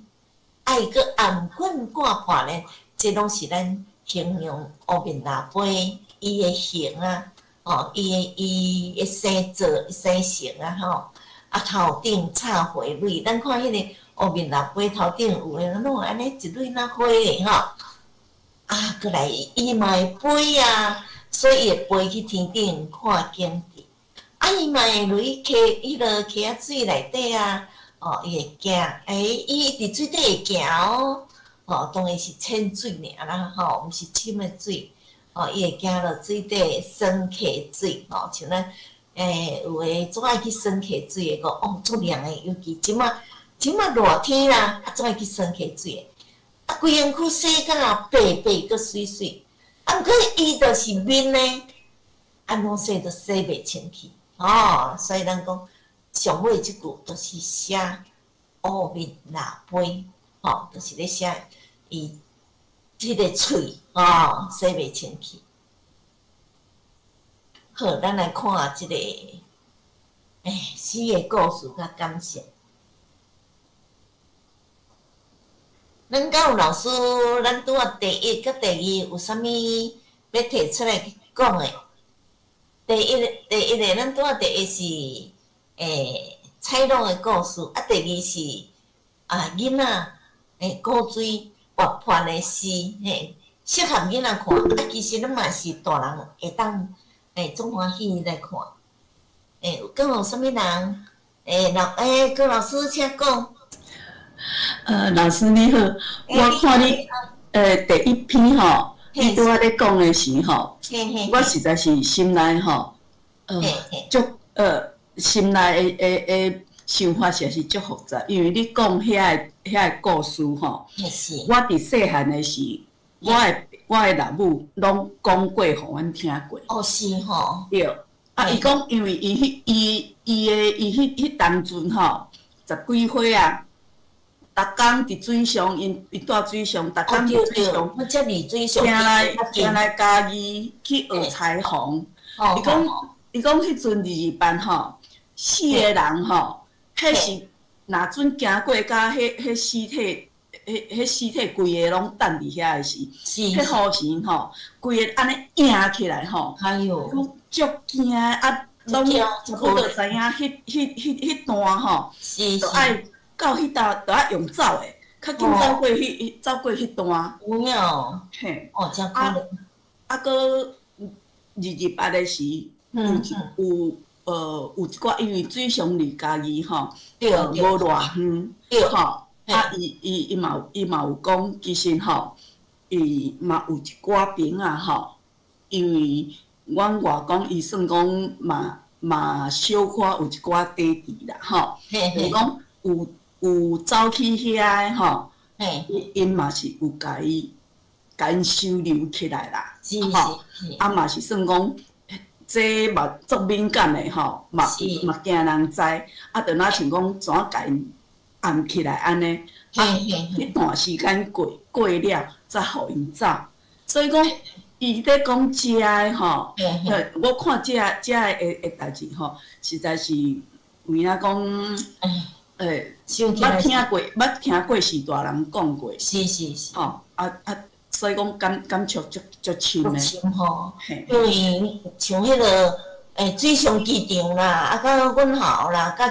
啊，伊閣頷頸掛破鏈，這攏是咱形容烏面蜊杯伊的形啊，吼，伊的生做生成啊，吼。啊，頭頂插花蕊，咱看彼个烏面蜊杯頭頂有的攏會按呢一蕊若花的吼。啊，閣來伊嘛會飛啊，所以伊會飛去天頂看景致。啊，伊嘛會落去溪，彼个溪仔水內底啊，哦，伊會行，欸，伊佇水底會行哦，吼，當然是淺水爾啦，吼，毋是深的水，吼，伊會行落水底耍溪水，吼，像咱，欸，有的總愛去耍溪水的，講哦，足涼的，尤其這馬這馬熱天啦，啊，總愛去耍溪水的，啊，規身軀洗甲白白閣媠媠，啊，毋過伊就是面呢，按怎洗都洗袂清氣。哦，所以咱講上尾這句就是寫烏面蜊杯，吼，就是咧寫伊這个喙，吼，洗袂清氣。好，咱來看這個，欸，詩的故事佮感想。咱敢有老師，咱拄仔第一佮第二有啥物欲提出來講的？第一個咱拄仔第一是采櫳的故事，啊，第二是啊囡仔古錐活潑的詩，嘿，適合囡仔看，啊，其實咱嘛是大人會當總歡喜來看。閣有啥物人？郭老師請講。老師你好，我看你第一篇吼，你拄仔咧講的時吼，我實在是心內吼，足心內的想法實在是足複雜，因為你講遐個故事吼，我佇細漢的時，我的老母攏講過，予阮聽過。哦，是吼。對，啊，伊講因為伊彼伊伊的伊彼彼當陣吼，十幾歲啊。逐工佇水上，𪜶住水上，逐工佇水上，行來嘉義去學裁縫。伊講彼陣228吼，死的人吼，彼是若準行過，佮彼屍體規个攏等佇遐的時，彼雨神吼，規个按呢掖起來吼，講足驚啊，攏我就知影，彼段吼，就愛。到彼搭就愛用走的，較緊走過彼段。有影哦。嘿。哦，遮可憐。啊，閣228的時，有一寡，因為水上離嘉義吼，無偌遠，吼。啊，伊嘛有講，其實吼，伊嘛有一寡兵仔吼，因為阮外公伊算講嘛小可有一寡底底啦，吼，就是講有走去遐的吼，𪜶嘛是有共𪜶收留起來啦，吼，啊嘛是算講，這嘛足敏感的吼，嘛驚人知，啊，就若像講怎共𪜶掩起來按呢，啊，彼段時間過了，才予𪜶走。所以講，伊咧講遮的吼，我看遮的代誌吼，實在是有影講。捌聽過是大人講過，吼，啊，所以講感觸足深的。深吼，因為像彼個水上機場啦，啊，佮阮校啦，佮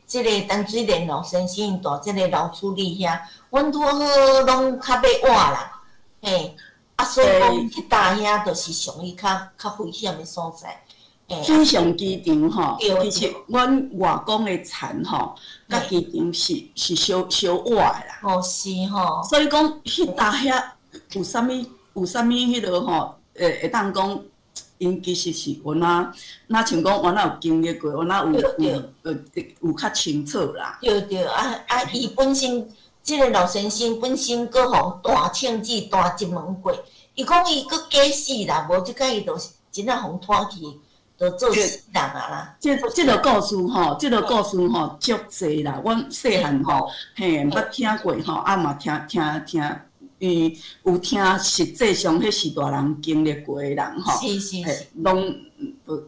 這個陳水蓮老先生蹛這個老處理遐，阮拄好攏較欲倚啦，嘿，啊，所以講彼搭遐就是屬於較危險的所在。水上機場吼，其實阮外公的田吼，佮機場是相相倚的啦。哦，是吼。所以講，彼搭遐有啥物彼落吼，會當講，𪜶其實是有哪，若像講，我若有經歷過，我若有較清楚啦。對對，啊，伊本身這個老先生本身閣予大銃子彈一門過，伊講伊閣假死啦，無這擺伊就是真正予拖去。就做死人啊啦！這個故事吼，足濟啦。阮細漢吼，嘿，捌聽過吼，啊嘛聽聽聽，伊有聽實際上彼是大人經歷過的人吼，攏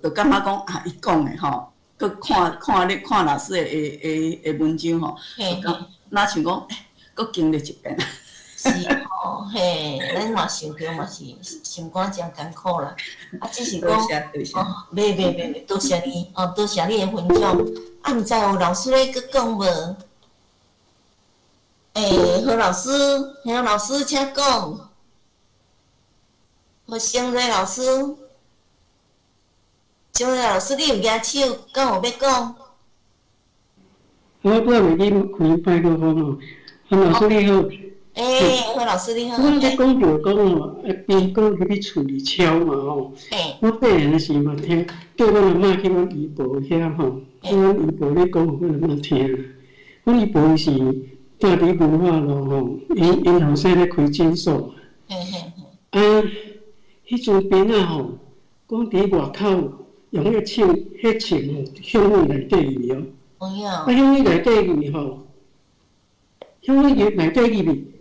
就感覺講啊，伊講的吼，閣看看你看老師的文章吼，若像講，閣經歷一遍。是吼，嘿，咱嘛想著嘛是心肝誠艱苦啦。啊，只是講，哦，袂袂袂袂，多謝你，哦，多謝你的分享。啊，毋知有老師咧閣講無？何老師，何老師請講。何成瑞老師，成瑞老師，你有舉手，敢有欲講？我拄仔袂記開麥克風哦，何老師你好。何老師你好。我咧講著講哦，啊，邊講入去厝裡敲嘛吼。我細漢時嘛聽，叫阮阿嬤去阮姨婆遐吼，阮姨婆咧講，予阮阿嬤聽。阮姨婆伊是蹛佇文化路吼，𪜶後生咧開診所。啊，彼陣兵仔吼，講佇外口用彼個銃，彼槍吼向阮內底入去哦。啊，向阮內底入去吼，向阮入內底入去。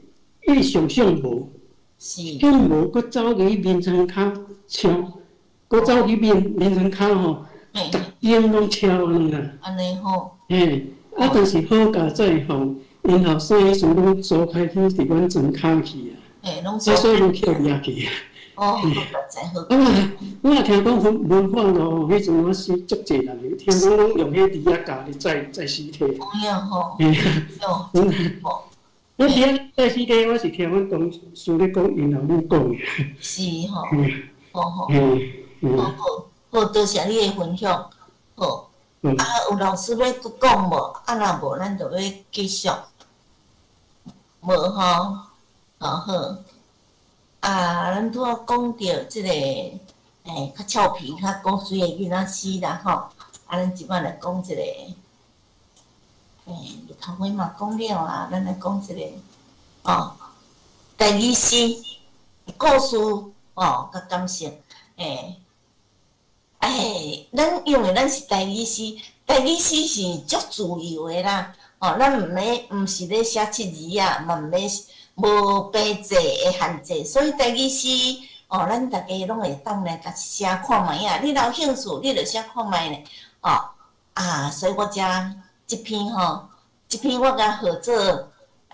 伊想象無，向無，閣走去眠床跤敲，閣走去眠床跤吼，逐間攏敲按呢啦。按呢吼。嘿，啊，但是好佳哉吼，𪜶後生彼陣攏疏開去佇阮床跤去啊，啊，所以攏去掠去啊。哦，好。我也聽講文化路彼陣我死足濟人，聽講攏用彼字仔教咧載載屍體。有影吼。嘿啊。我字仔載屍體，我是聽阮同事咧講，𪜶老母講的。是吼。好好。好好，好，多謝你的分享。好。啊，有老師欲閣講無？啊，若無，咱就欲繼續。無吼，好好。啊，咱拄仔講著這个，較俏皮、較講媠的囡仔詩啦吼。啊，咱這擺來講這个，日頭花嘛講了啊，咱來講這个，哦，台語詩故事哦，佮感受，咱因為咱是台語詩，台語詩是足自由的啦，哦，咱毋免毋是咧寫七字啊，嘛毋免無編制的限制，所以台語詩，哦，咱逐家攏會當來共寫看覓啊。你若有興趣，你就寫看覓咧，哦，啊，所以我才這篇吼，這篇我共號做，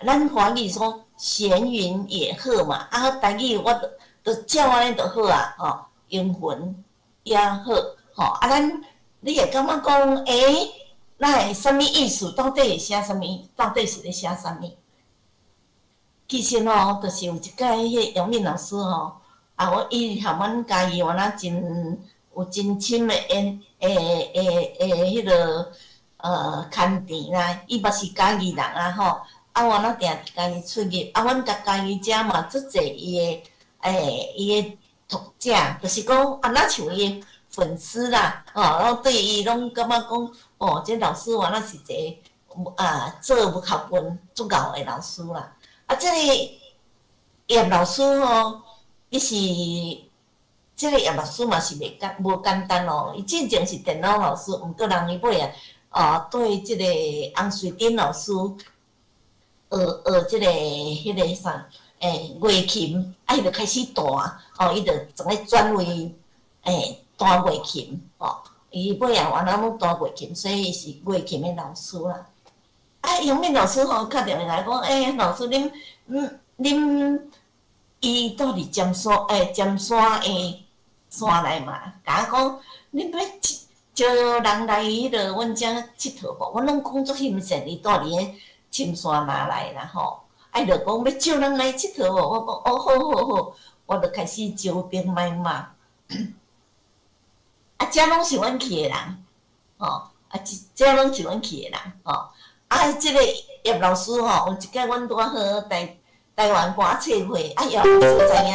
咱華語說閒雲野鶴嘛，啊，台語我就照按呢就好啊，吼，英文也好，吼，啊，咱你會感覺講，咱會啥物意思？到底會寫啥物？到底是咧寫啥物？其實吼，就是有一擺彼個楊敏老師吼，啊，我伊含阮嘉義原來真有真深的緣，彼个牽連啦。伊嘛是嘉義人啊吼，啊，原來定佇嘉義出入，啊，阮佮嘉義遮嘛足濟伊的，伊的讀者，就是講啊，若像伊的粉絲啦，吼，攏對伊攏感覺講，哦，這老師原來是一个啊，做學問足𠢕的老師啦。啊，這個葉老師吼，伊是這個葉老師嘛是袂簡無簡單哦。伊進前是電腦老師，毋過人伊尾啊，哦，對這個洪瑞珍老師學學這個彼個啥，月琴，啊，伊就開始彈，哦，伊就怎個轉為彈月琴，哦，伊尾啊原來攏彈月琴，所以伊是月琴的老師啦。啊，楊敏老師吼，敲電話來講，老師恁，恁，伊住佇尖山，尖山的山內嘛，共我講，恁欲招人來彼落阮遮𨑨迌無？我攏講足欣羨，伊住佇彼深山內內啦吼。啊，伊就講欲招人來𨑨迌無？我講，哦，好好好，我就開始招兵買馬。啊，遮攏是阮去的人，吼，啊，這攏是阮去的人，吼。啊，這個葉老師吼，有一擺阮拄仔好台台灣歌冊會，啊，葉老師知影。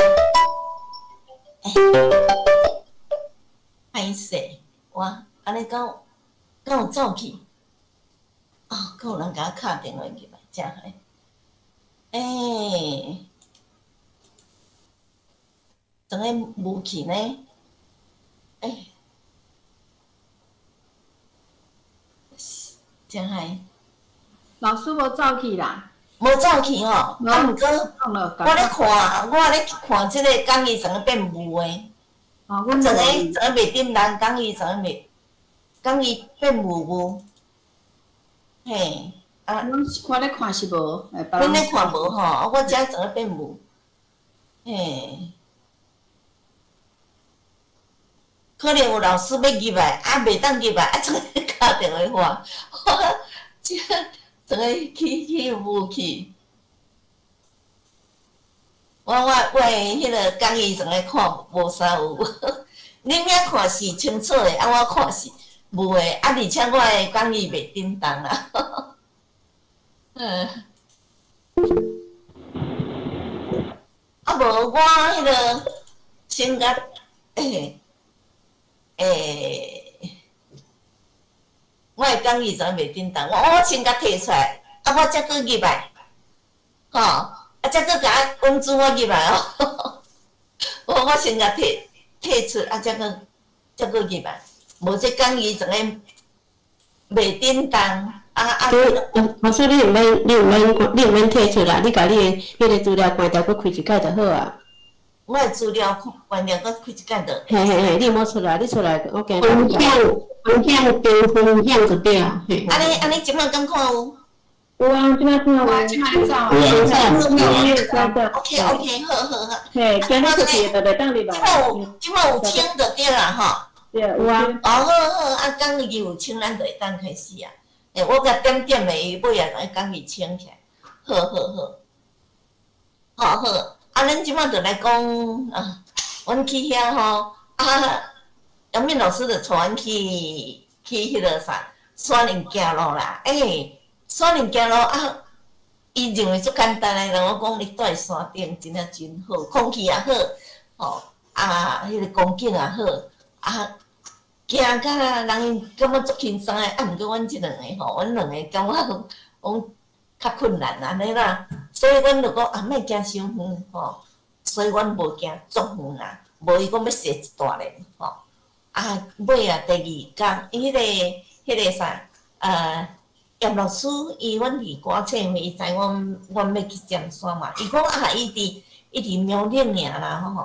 歹勢，我按呢敢敢有走去？哦，閣有人共我敲電話入來，真害。怎個無去呢？真害。老師無走去啦，無走去吼，啊，毋過我咧看，我咧看這個講義怎個變霧的？哦，怎個怎個袂振動？講義怎個袂？講義變霧霧？嘿，啊，阮我咧看是無，阮咧看無吼，我遮怎個變霧？嘿，可能有老師欲入來，啊，袂當入來，啊，怎個敲電話？我這。怎個去去無去？我我我的彼个講義怎個看無啥有？恁遐看是清楚的，啊，我看是無的，啊，而且我的講義袂振動啊。啊，無我彼个先共我的講義怎袂振動？我先共提出來，啊，我才閣入來，吼，啊，才閣共阮主我入來哦。我先共提提出，啊，才閣才閣入來。無這講義怎個袂振動？啊啊！老師，你毋免，你毋免，你毋免提出來，你共你的彼個資料關掉，閣開一擺就好啊。我的資料關掉，閣開一擺就。嘿嘿嘿，你毋好出來，你出來我驚。分享，分享，加分享就對啊。按呢按呢，這擺敢看有？有啊，這擺聽有。這擺走啊。有啊。 OK OK，好好好。嘿，今日出去就會當入來。這擺有清就對啦吼。對，有啊。哦，好好，啊，講伊有清，咱就會當開始啊。欸，我共點點的，伊尾仔就講伊清起來。好好好，好好。啊，咱這擺就來講啊，阮去遐吼，啊，楊敏老師就帶阮去彼个啥，山林行路啦。欸，山林行路啊，伊認為足簡單的，人我講你蹛山頂真正真好，空氣也好，吼，啊，彼个光景也好，啊。行甲人感覺足輕鬆的，啊，毋過阮這兩个吼，阮兩個感覺講較困難按呢啦，所以阮就講啊，莫行傷遠吼，所以阮無行足遠啦，無伊講欲踅一大輪吼。啊，尾啊第二工，伊彼个啥，葉老師伊阮佇歌冊，因為伊知阮欲去尖山嘛，伊講啊，伊佇苗嶺爾啦吼，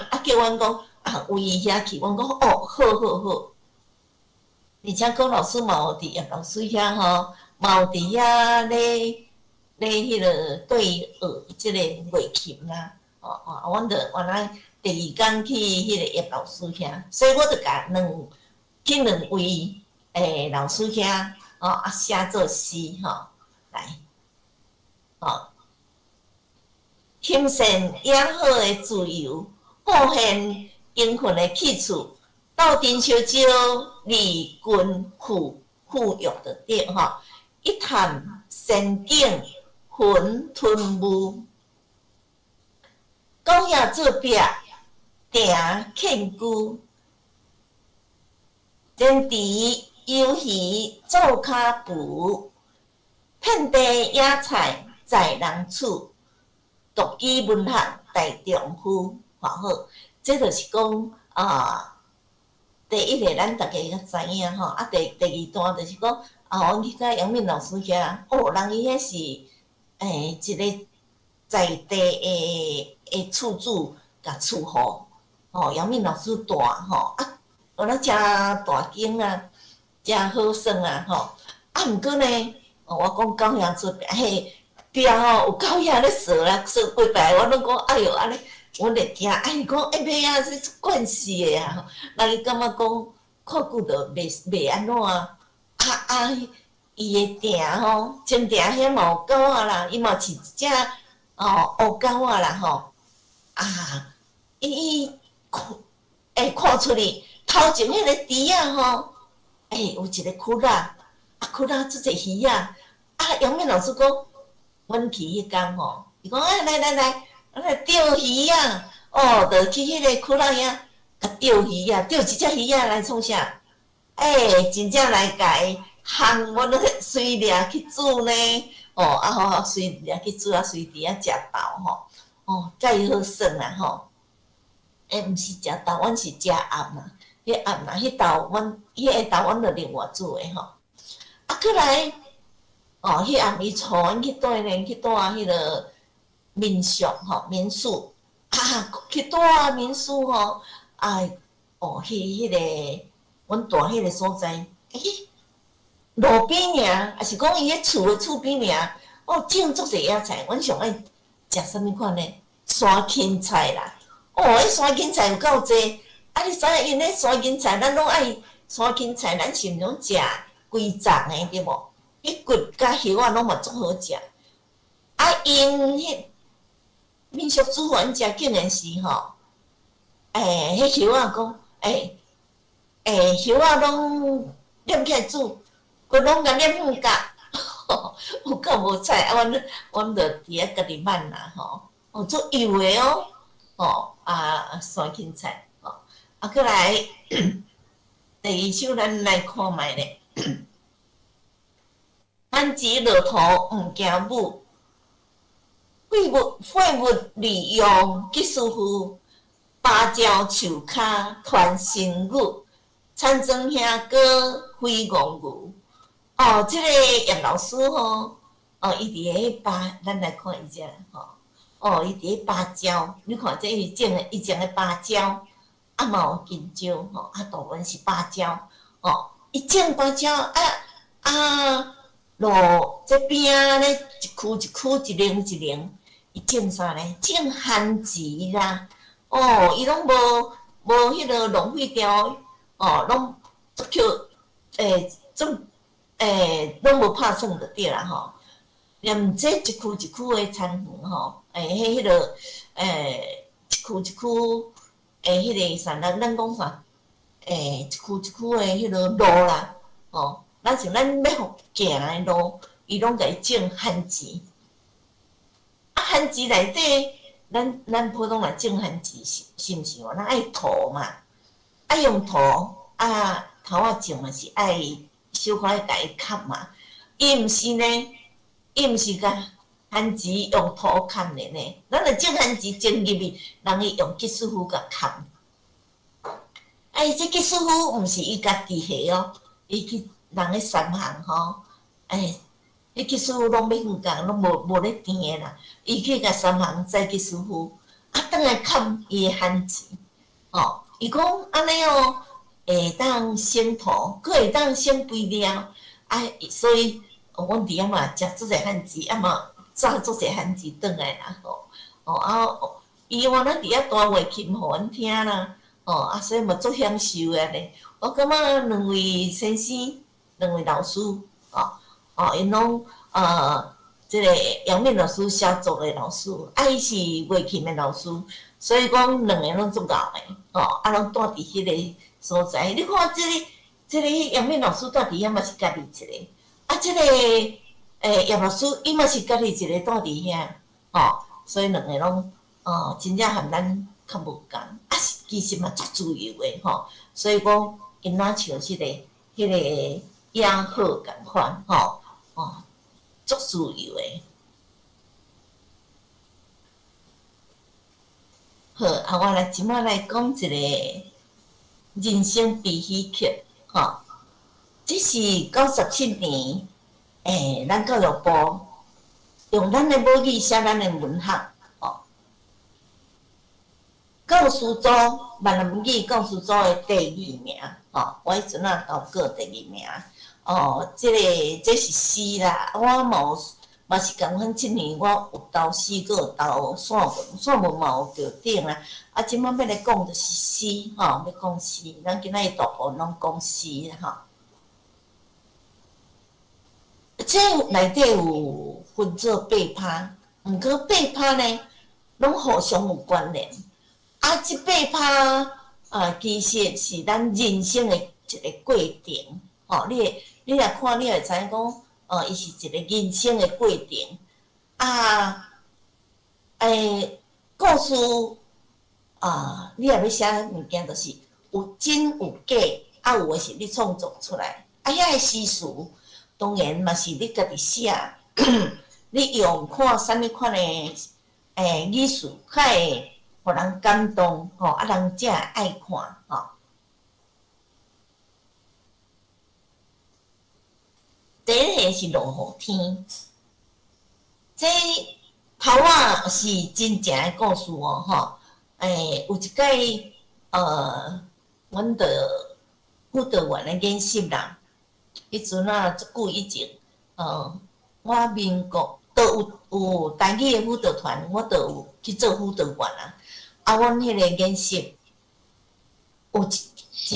啊叫阮講。啊，為伊遐去，阮講哦，好好好。而且郭老師嘛有佇葉老師遐吼，嘛有佇遐咧彼个對伊學這个月琴啦。哦哦，阮就原來第二工去彼个葉老師遐，所以我就共兩去兩位老師遐，哦啊寫做詩吼，來，哦，行善也好的自由，奉獻應份的去處，鬥陣相招，利君富裕就對吼。一探仙境，雲吞霧，狗仔做壁，埕欠居，堅持遊魚做跤步，遍地野菜在人厝，獨居文學大丈夫，吼好。這就是講啊，第一个咱逐家較知影吼，啊，第二段就是講啊，阮去共楊敏老師遐，哦，人伊彼是一个在地的厝主共厝予，吼，楊敏老師蹛吼，啊，有那誠大間啊，誠好耍啊吼，啊，毋過呢，我講狗仔做壁，嘿，壁吼有狗仔咧踅啦，踅幾擺，我攏講哎喲按呢。阮會驚，啊伊講欸袂啊，這慣勢的啊，人伊感覺講看久就袂按怎啊，啊啊，伊的埕吼，前埕遐嘛有狗仔啦，伊嘛飼一隻哦烏狗仔啦吼，啊，伊看欸看出去頭前彼個池仔吼，欸有一個窟仔，啊窟仔足濟魚仔，啊楊敏老師講，阮去彼工吼，伊講啊來來來。啊，來釣魚仔，哦，就去彼个窟仔遐，共釣魚仔，釣一隻魚仔來創啥？欸，真正來共伊烘，阮攏隨掠去煮呢。哦，啊吼，隨掠去煮啊，隨佇遐食豆吼，哦，介好耍啦吼。欸，毋是食豆，阮是食頷啦。彼頷啦，彼豆阮，彼个豆阮就另外煮的吼。啊，閣來，哦，彼暗伊帶阮去蹛呢，去蹛彼个民宿吼，民宿啊，去蹛民宿吼，啊，哦，去彼个阮蹛彼个所在，欸，路邊爾，抑是講伊彼厝的厝邊爾，哦，種足濟野菜，阮上愛食啥物款呢？山芹菜啦，哦，彼山芹菜有夠濟，啊，你知影𪜶彼山芹菜，咱攏愛山芹菜，咱是毋攏食規叢的對無？彼骨佮葉仔攏嘛足好食，啊，𪜶彼民宿主阮食竟然是吼，欸，彼葉仔講，欸，欸，葉仔攏撿起來煮，骨攏共撿遠角，有夠無彩啊！阮就佇遐家己挽啦吼，哦，足幼的哦，吼啊山芹菜吼，啊閣來第二首咱來看覓咧，咱騎駱駝毋驚母。廢物利用技術夫，芭蕉樹跤傳神語，田庄兄哥飛戇牛。哦，這个葉老師吼，哦，伊佇咧芭，咱來看伊這吼，哦，伊佇咧芭蕉，你看這伊種的，伊種的芭蕉，啊嘛有香蕉吼，啊大部分是芭蕉，哦，伊種芭蕉啊啊，路這邊仔咧一區一區一零一零，伊種啥咧？種番薯啦，哦，伊攏無無彼个浪費掉，哦，攏足抾種攏無拍算就對啦吼。連這一區一區的田園吼，彼个一區一區的彼个啥，咱講啥？一區一區的彼个路啦，吼，咱像咱欲行的路，伊攏共伊種番薯。啊，番薯內底，咱普通人種番薯是是毋是哦？咱愛土嘛，愛用土啊，頭仔種嘛是愛小可愛共伊崁嘛。伊毋是呢，伊毋是共番薯用土崁的呢。咱若種番薯種入去，人伊用技術斧共崁。啊，伊這技術斧毋是伊家己下哦，伊去人咧三行吼，彼技術斧攏欲遠工，攏無咧甜的啦。伊去共三行載技術斧，啊，轉來崁伊的番薯，吼，伊講按呢哦，會當省土，閣會當省肥料，啊，所以阮佇遐嘛食足濟番薯，啊嘛炸足濟番薯轉來啦，吼，哦啊，伊話咱佇遐彈月琴予阮聽啦，哦啊，所以嘛足享受的咧。我感覺兩位先生、兩位老師，哦哦，𪜶攏這个楊敏老師寫作的老師，啊，伊是月琴的老師，所以講兩个攏足𠢕的，哦，啊，攏住佇彼个所在。你看這个這个楊敏老師住佇遐嘛是家己一个，啊，這个葉老師伊嘛是家己一個住佇遐，吼，所以兩个攏哦，真正和咱較無仝，啊，其實嘛足自由的吼，所以講𪜶若像這个彼个野鶴仝款，吼，哦，足自由的。好，啊，我來這擺來講一个人生悲喜曲，吼，這是97年，咱教育部用咱的母語寫咱的文學，吼。教師組閩南語教師組的第二名，吼，我彼陣啊投過第二名，哦，這个這是詩啦，我嘛有嘛是仝款，這年我有投詩，閣有投散文，散文嘛有得獎啦。啊，這擺欲來講就是詩，吼，欲講詩，咱今仔日大部分攏講詩啦，吼。這內底有分做八拍，毋過八拍呢，攏互相有關聯。啊，這八拍啊，其實是咱人生的一个過程，吼，你若看，你會知影講，哦，伊是一个人生的過程。啊，故事啊，你若欲寫物件，就是有真有假，啊，有的是你創作出來，啊，遐个詩詞，當然嘛是你家己寫，你用看啥物款的語詞，較會予人感動，吼，啊，人才會愛看，吼。第一个是落雨天，這頭仔是真正的故事哦，吼，有一擺，阮著輔導員的研習啦，彼陣啊足久以前，我民國都有台語的輔導團，我都有去做輔導員啊。啊，阮彼个研習有一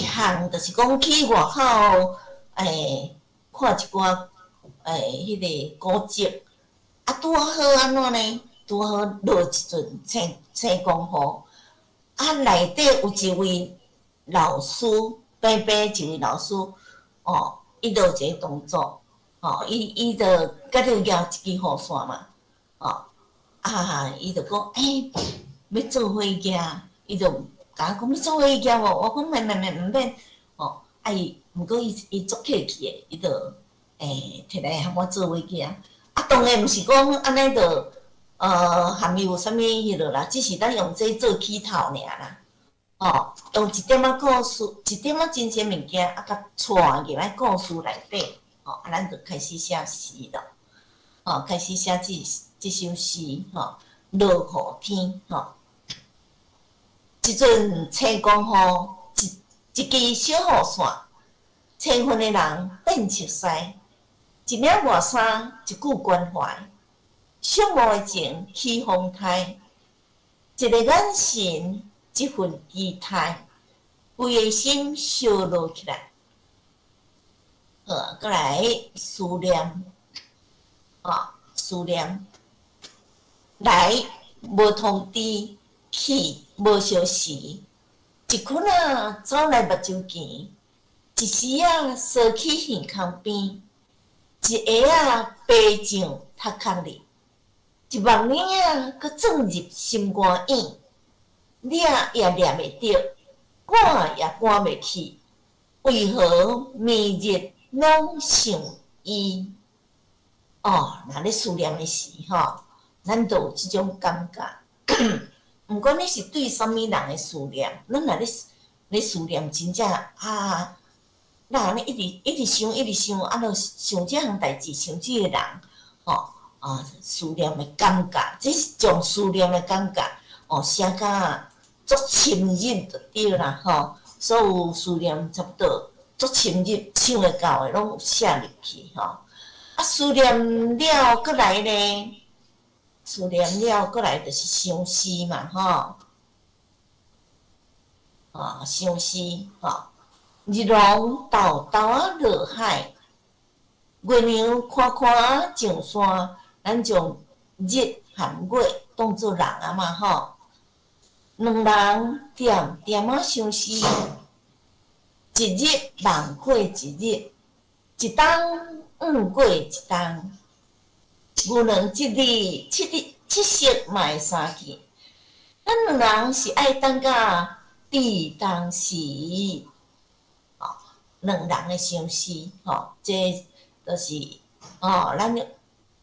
項，就是講去外口看一寡彼个古蹟，啊，拄好按怎呢？拄好落一陣青光雨，啊，內底有一位老師，白白一位老師，哦，伊就有一个動作，哦，伊就佮你舉一支雨傘嘛，哦，啊，伊就講，欲做伙舉，伊就共我講欲做伙舉無？我講免免免，毋免，哦，啊伊，毋過伊伊足客氣的，伊就摕來和我做伙舉。啊，當然毋是講按呢就含伊有啥物彼落啦，只是咱用這做起頭爾啦，哦，用一點仔故事，一點仔真實物件，啊，共帶入來故事內底，哦，啊，咱就開始寫詩咯，哦，開始寫這首詩，吼，落雨天，吼，這陣青光雨，一支小雨傘，青昏的人變熟似，一領外衫，一句關懷，寂寞的情起風颱，一個眼神，一份期待，規个心燒熱起來。好，閣來思念，啊，思念，來無通知，去無相時，一群仔走來目睭墘，一時仔趖去耳空邊，一下仔爬上頭殼裡，一目眼仔閣鑽入心肝眼，掠也掠袂著，趕也趕袂去，為何暝日攏想伊？哦，若咧思念的時吼，咱就有這種感覺。毋管你是對啥物人的思念，咱若咧思念，真正啊，咱按呢一直一直想，一直想，啊，著想這項代誌，想這個人，吼啊，思念的感覺，這是種思念的感覺，哦，寫甲足深入就對啦，吼，所有思念差不多足深入，想會到的攏寫入去，吼。啊，思念了，閣來呢？思念了，閣來就是相思嘛，吼。啊，相思，吼。日龍豆豆仔落海，月娘寬寬上山，咱將日含月當做人啊嘛，吼。兩人恬恬仔相思，一日夢過一日，一冬毋過一冬。牛郎織女七日七夕嘛會相見，咱兩人是愛等到佇當時，吼，兩人的相思，吼，這就是吼，咱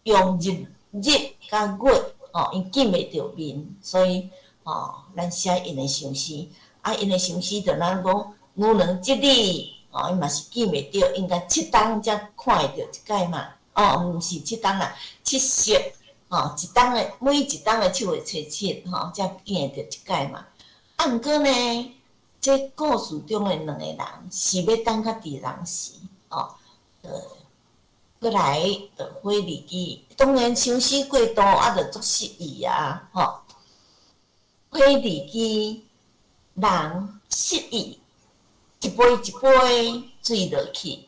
用日日佮月，吼，𪜶見袂著面，所以吼，咱寫𪜶的相思，啊，𪜶的相思就咱講牛郎織女，吼，𪜶嘛是見袂著，應該七冬才看會著一擺嘛。哦，毋是七冬啦，七夕，吼，一冬的每一冬的七月初七，吼，才見會著一擺嘛。啊，毋過呢，這故事中的兩個人是欲等到佇當時，吼，閣來就火離枝，當然相思過度啊，就足失意啊，吼。火離枝，人失意，一杯一杯醉落去，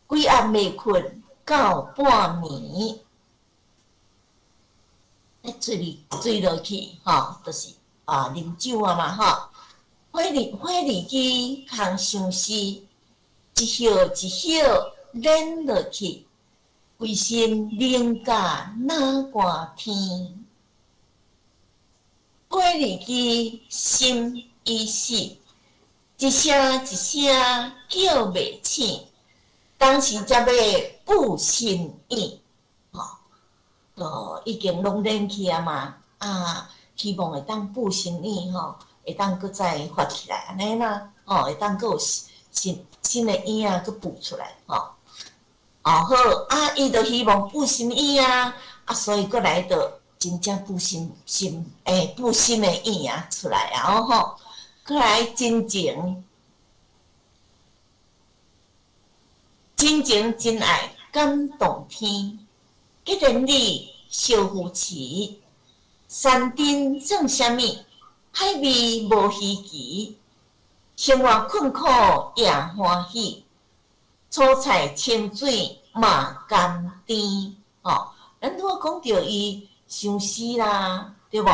規暗袂睏。到半暝，咧醉醉落去，吼，就是啊，啉酒啊嘛，吼。火離火離枝空相思，一葉一葉連落去，規身冷甲若寒天。火離枝心已死，一聲一聲叫袂醒。當時才欲補新影，吼，都已經攏冷去啊嘛，啊，希望會當補新影吼，會當閣再發起來按呢啦，吼，會當閣有新新的影仔閣補出來，吼，哦好，啊，伊就希望補新影啊，啊，所以閣來就真正補新新欸，補新的影仔出來啊，吼，閣來真情。真情真愛感動天，既然你相扶持，山頂算啥物？海味無稀奇，生活困苦也歡喜，蔬菜清水嘛甘甜。吼，咱拄仔講著伊相思啦，對無？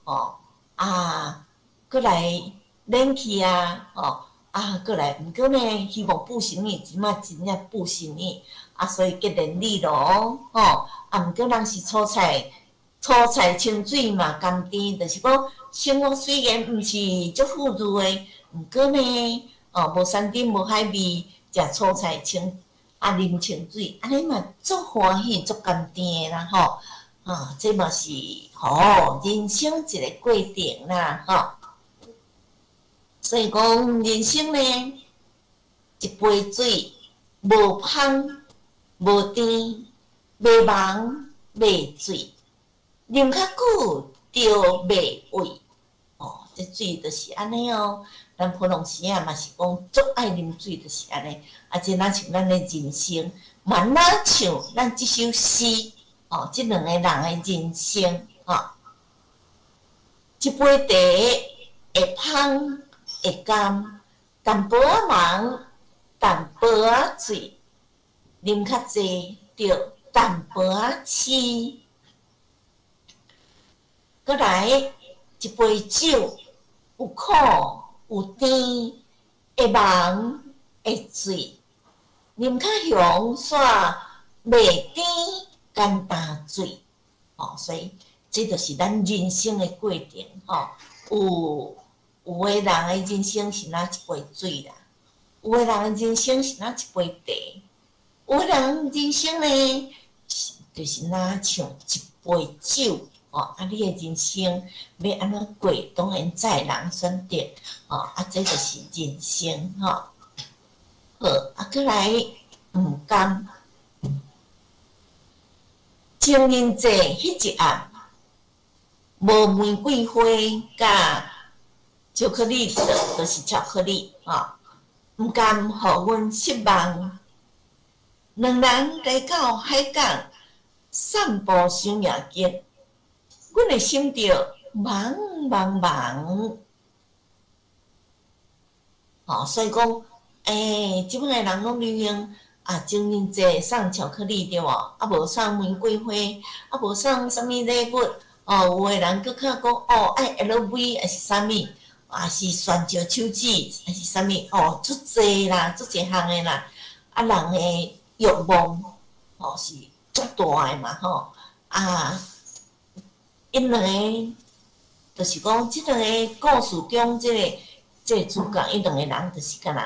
吼啊，閣來冷氣啊，吼。啊，閣來，毋過呢，希望補新影，這擺真正補新影，啊，所以結連理咯，吼，啊，毋過人是蔬菜，蔬菜清水嘛甘甜，就是講生活雖然毋是足富裕的，毋過呢，哦，無山頂無海味，食蔬菜清，啊，啉清水，按呢嘛足歡喜足甘甜的啦，吼，啊，這嘛是吼人生一個過程啦，吼。所以講，人生呢，一杯水，無香無甜，袂茫袂醉，啉較久就袂畏。哦，這水就是按呢哦。咱普通時仔嘛是講足愛啉水，就是按呢。啊，這若像咱的人生，嘛嘛若像咱這首詩，哦，這兩个人的人生，吼，一杯茶會芳會甘，淡薄仔茫，淡薄仔醉，啉較濟著淡薄仔痴。閣來一杯酒，有苦有甜，會茫會醉，啉較雄煞袂甜干焦水。吼，所以這就是咱人生的過程，吼。有的人的人生是若一杯水啦，有的人的人生是若一杯茶，有的人人生呢，就是若像一杯酒。哦，啊，你的人生欲按怎過，當然在人選擇，哦，啊，這就是人生，吼。好，啊，閣來毋甘，情人節彼一暗，無玫瑰花佮巧克力，就是巧克力，吼，毋甘予阮失望。兩人來到海港散步賞夜景。阮的心著茫茫茫，吼，所以講，這擺的人攏流行啊，情人節送巧克力對無？啊，無送玫瑰花，啊，無送啥物禮物，哦，有的人閣較講，哦，愛 LV 抑是啥物，抑是旋石手指，抑是啥物，哦，足濟啦，足濟項的啦，啊，人的欲望，吼，是足大的嘛，吼，啊。𪜶兩个，就是講，這兩个故事中，這個主角，𪜶兩个人就是敢若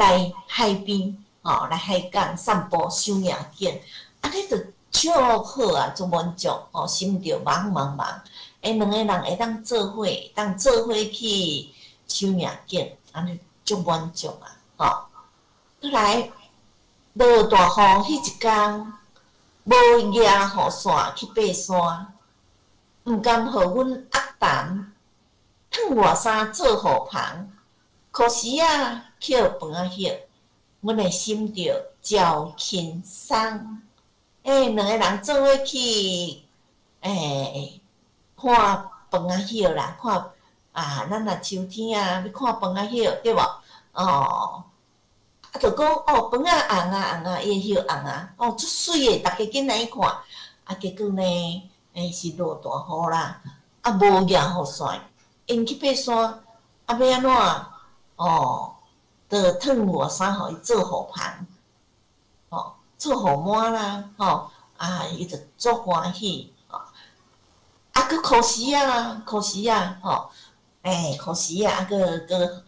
來海邊，吼，來海港散步賞夜景，按呢就足好啊，足滿足，吼，心著茫茫茫。兩个人會當做伙，當做伙去賞夜景，按呢足滿足啊，吼。閣來落大雨彼一工，無舉雨傘去爬山。毋甘予阮壓擔，褪外衫做雨篷，可惜啊，抾枋仔葉，阮的心著焦輕鬆。兩个人做伙去，看枋仔葉啦，看啊，咱若秋天啊，欲看枋仔葉，對無？哦，啊，就講哦，枋仔紅啊紅啊，伊的葉紅啊，哦，足媠的，逐家緊來去看，啊，結果呢？是落大雨啦，啊，無舉雨傘，𪜶去爬山，啊，欲按怎？哦，就褪外衫予伊做雨篷，吼，做雨幔啦，吼，啊，伊就足歡喜，吼，啊，閣可惜啊，可惜啊，吼，可惜啊，啊，閣閣，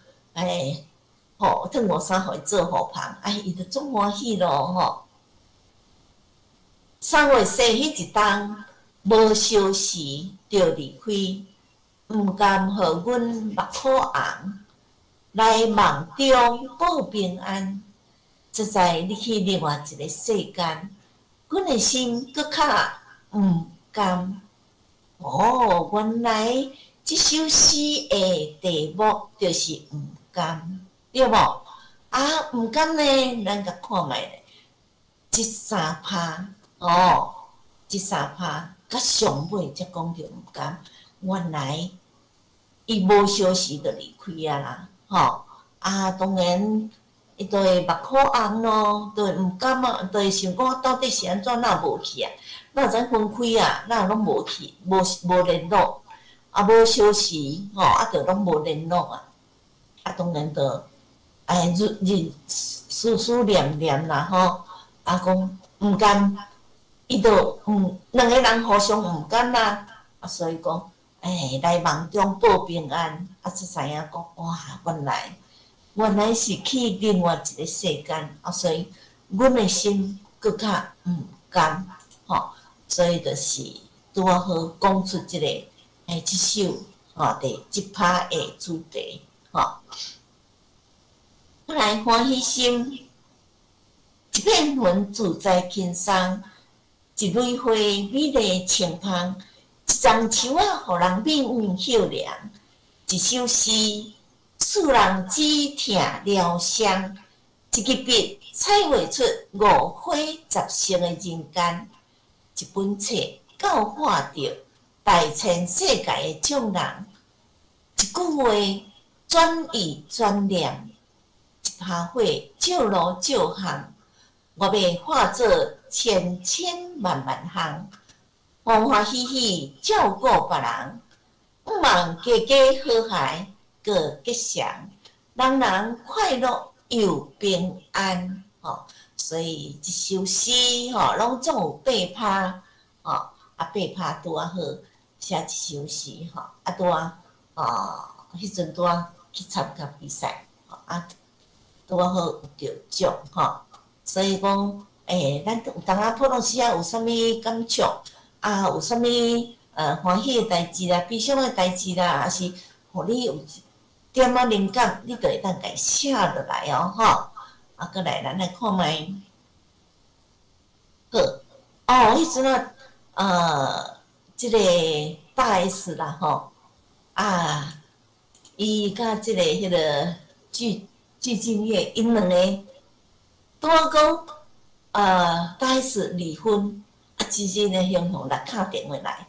吼，褪外衫予伊做雨篷，啊，伊就足歡喜咯，吼。3月四彼一冬。無相時就離開，毋甘予阮目眶紅，來夢中報平安。才知你去另外一個世間，阮的心閣較毋甘。哦，原來這首詩的題目就是毋甘，對無？啊，毋甘呢，咱共看覓咧，這三拍哦，這三拍。佮上尾才講著毋甘，原來伊無相時就離開啊啦，吼！啊，當然伊就會目眶紅咯，就會毋甘啊，就會想講到底是按怎，哪無去啊？哪會知分開啊？哪攏無去，無無聯絡，啊無相時，吼，啊就攏無聯絡啊！啊，當然就日日思思念念啦，吼！啊，講毋甘。伊就毋兩个人互相毋甘啦，啊，所以講，來夢中報平安，啊，才知影講，哇，原來原來是去另外一个世間，啊，所以阮的心閣較毋甘，吼，所以就是拄仔好講出這個，這首吼第這拍的主題，吼。閣來歡喜心，一片雲自在輕鬆。一蕊花美麗清芳，一叢樹仔予人免怨葉涼，一首詩使人止疼療傷，一支筆彩畫出五花十色的人間，一本冊教化著大千世界的眾人。一句話轉意轉念，一把火照路照巷，我欲化做千千萬萬項，歡歡喜喜照顧別人，向望家家和諧閣吉祥，人人快樂又平安。吼，所以這首詩吼，攏總有八拍，吼，啊八拍拄仔好寫一首詩吼，啊拄仔啊，彼陣拄仔去參加比賽，啊拄仔好有得獎吼。所以講，咱有當仔普通時仔有啥物感觸，啊有啥物歡喜的代誌啦、悲傷的代誌啦，抑是予你有一點仔靈感，你就會當共伊寫落來哦，吼。啊，閣來，咱來看覓。好，哦，彼陣啊，這個大 S 啦，吼，啊，伊佮這個彼个具俊曄，𪜶兩個拄仔講，大 S 離婚，啊，真真的雄雄來敲電話來，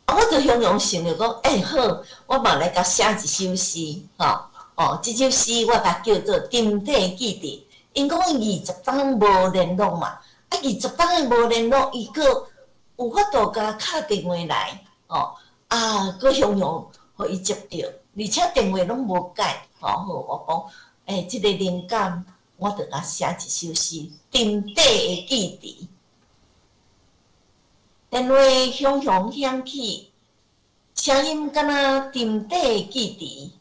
啊，我就雄雄想著講，好，我嘛來共寫一首詩，吼。哦，這首詩我共叫做《沉底記憶》。𪜶講20冬無聯絡嘛，啊，20冬的無聯絡，伊閣有法度共敲電話來，哦，啊，閣雄雄予伊接著，而且電話攏無改，吼，好，我講，這個靈感，我就共寫一首詩，《沉底的記憶》。電話雄雄響起，聲音敢若沉底的記憶。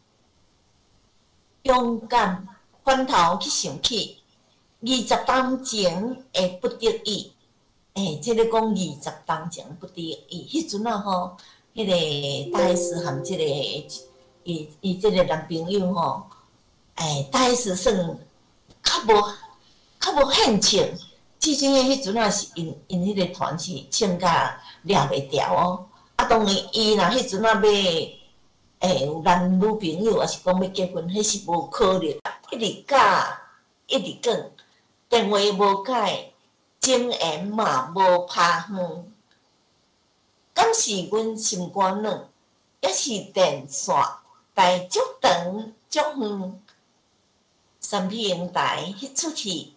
勇敢翻頭去想起20冬前的不得已，這個講20冬前不得已，彼陣啊吼，彼個大 S 含這個伊這個男朋友吼，大 S 算較無獻唱，至少彼陣啊是𪜶彼個團是唱甲掠袂牢哦，啊當然伊若彼陣啊欲。有男女朋友，抑是講欲結婚，彼是無可能。一直教，一直講，電話無改，情緣嘛無拍遠。敢是阮心肝軟，抑是電線帶足長足遠？三平台彼齣戲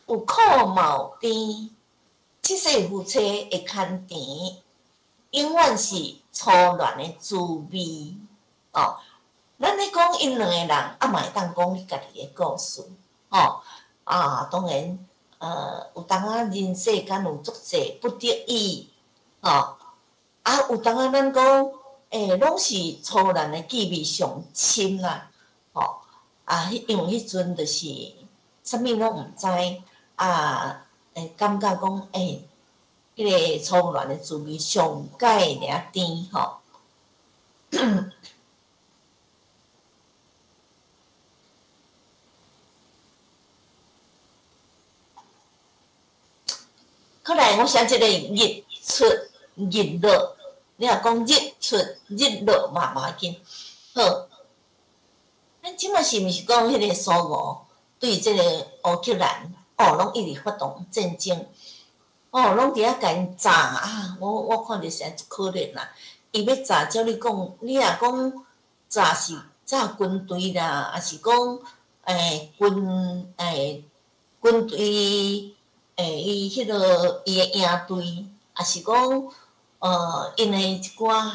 有苦嘛有甜，七世夫妻的牽甜，永遠是初戀的滋味。哦，咱咧講𪜶兩個人，啊嘛會當講你家己的故事，吼，啊，當然，有當仔人世間有足濟不得已，吼，啊，有當仔咱講，攏是初戀的滋味上深啦，吼，啊，因為彼陣就是啥物攏毋知，啊，感覺講，彼個初戀的滋味上蓋爾甜，吼。過來，我寫這個日出日落，你若講日出日落嘛無要緊。好，咱這擺是毋是講彼個蘇俄對這個烏克蘭，哦，攏一直發動戰爭，哦，攏佇遐共𪜶炸啊！我看著實在足可憐啦。伊欲炸，照你講，你若講炸是炸軍隊啦，抑是講軍隊？伊彼个伊的營隊，抑是講，𪜶的一寡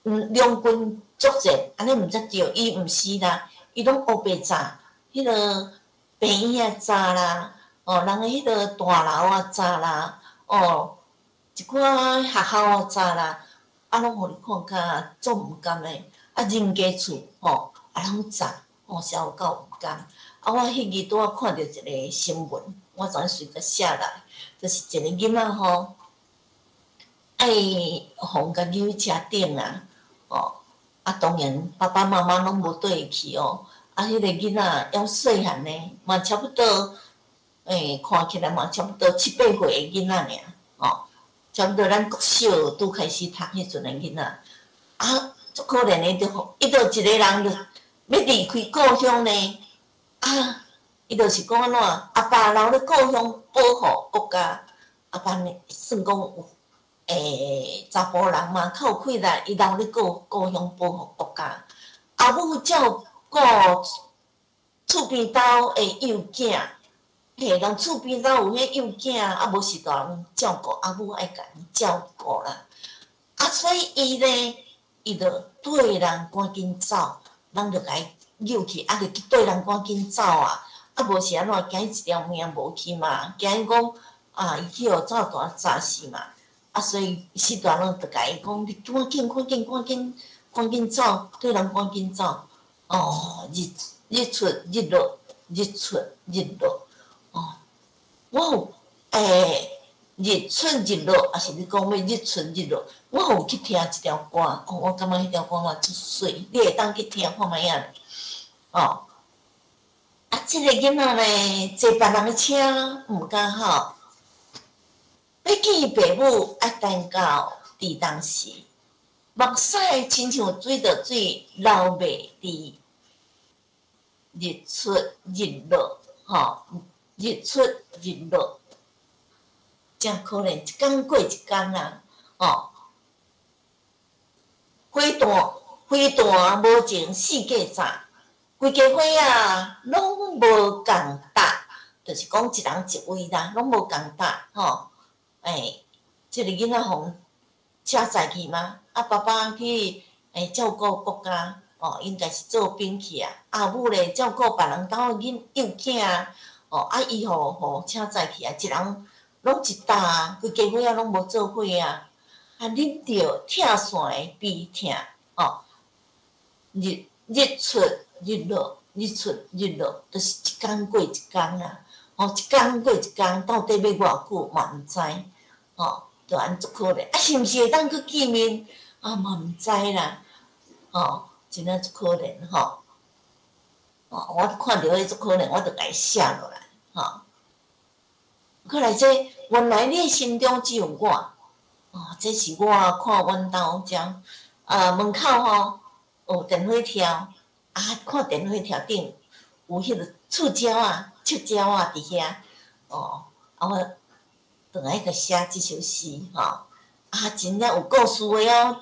兩軍作戰，按呢毋才對，伊毋是啦，伊攏烏白炸，彼个病院啊炸啦，哦，人的彼个大樓啊炸啦，哦，一寡學校啊炸啦，啊，攏予你看甲足毋甘的，啊，人家厝吼，啊，攏炸，吼，實有夠毋甘。啊，我彼日拄仔看著一個新聞。我昨昏隨共寫來，就是一個囡仔吼，愛予人共丟車頂啊，哦，啊當然爸爸媽媽攏無綴伊去哦，啊，彼個囡仔猶細漢呢，嘛差不多，看起來嘛差不多七八歲的囡仔爾，哦，差不多咱國小拄開始讀彼陣的囡仔，啊，足可憐的，就予伊就一個人就欲離開故鄉呢，啊。伊就是講按怎，阿爸留咧故鄉保護國家，阿爸呢算講有查埔人嘛，較有氣力，伊留咧故鄉保護國家。阿母照顧厝邊兜的幼囝，嘿，人厝邊兜有彼幼囝，啊無序大人照顧，阿母愛共𪜶照顧啦。啊，所以伊呢，伊就綴人趕緊走，人就共伊揪去，啊，就去綴人趕緊走啊！啊，無是按怎，驚伊一條命無去嘛，驚伊講啊，伊去予走彈炸死嘛。啊，所以序大人就共伊講，你趕緊、趕緊、趕緊、趕緊走，綴人趕緊走。哦，日日出日落，日出日落。哦，我有日出日落，抑是你講欲日出日落，我有去聽一條歌，哦，我感覺彼條歌嘛足媠，你會當去聽看覓仔。哦，啊，這个囡仔呢，坐別人的車毋敢吼，欲見爸母愛等到佇當時，目屎親像水著水流袂止，日出日落，吼，日出日落，誠可憐，一工過一工啊，吼，花壇花壇無情四界炸，規家伙仔攏無仝搭，就是講一人一位啦，攏無仝搭，吼，這个囡仔予車載去嗎？啊，爸爸去照顧國家，哦，應該是做兵去啊。阿母咧照顧別人兜的囡幼囝啊，哦，啊，伊予車載去啊，一人攏一搭，規家伙仔攏無做伙啊。啊，忍著拆散的悲痛，哦，日日出日落，日出日落，就是一工過一工啊。哦，一工過一工，到底欲偌久嘛毋知，哦，就按足可憐。啊，是毋是會當閣見面？啊，嘛毋知啦，哦，真正足可憐吼。哦，我看著彼足可憐，我就共伊寫落來，吼。閣來這，原來你的心中只有我，哦，這是我看阮兜遮，啊門口吼有電火柱，啊看電火柱頂有彼个觸鳥仔、觸鳥仔佇遐，哦，啊我轉來共寫這首詩，吼，啊真正有故事的哦，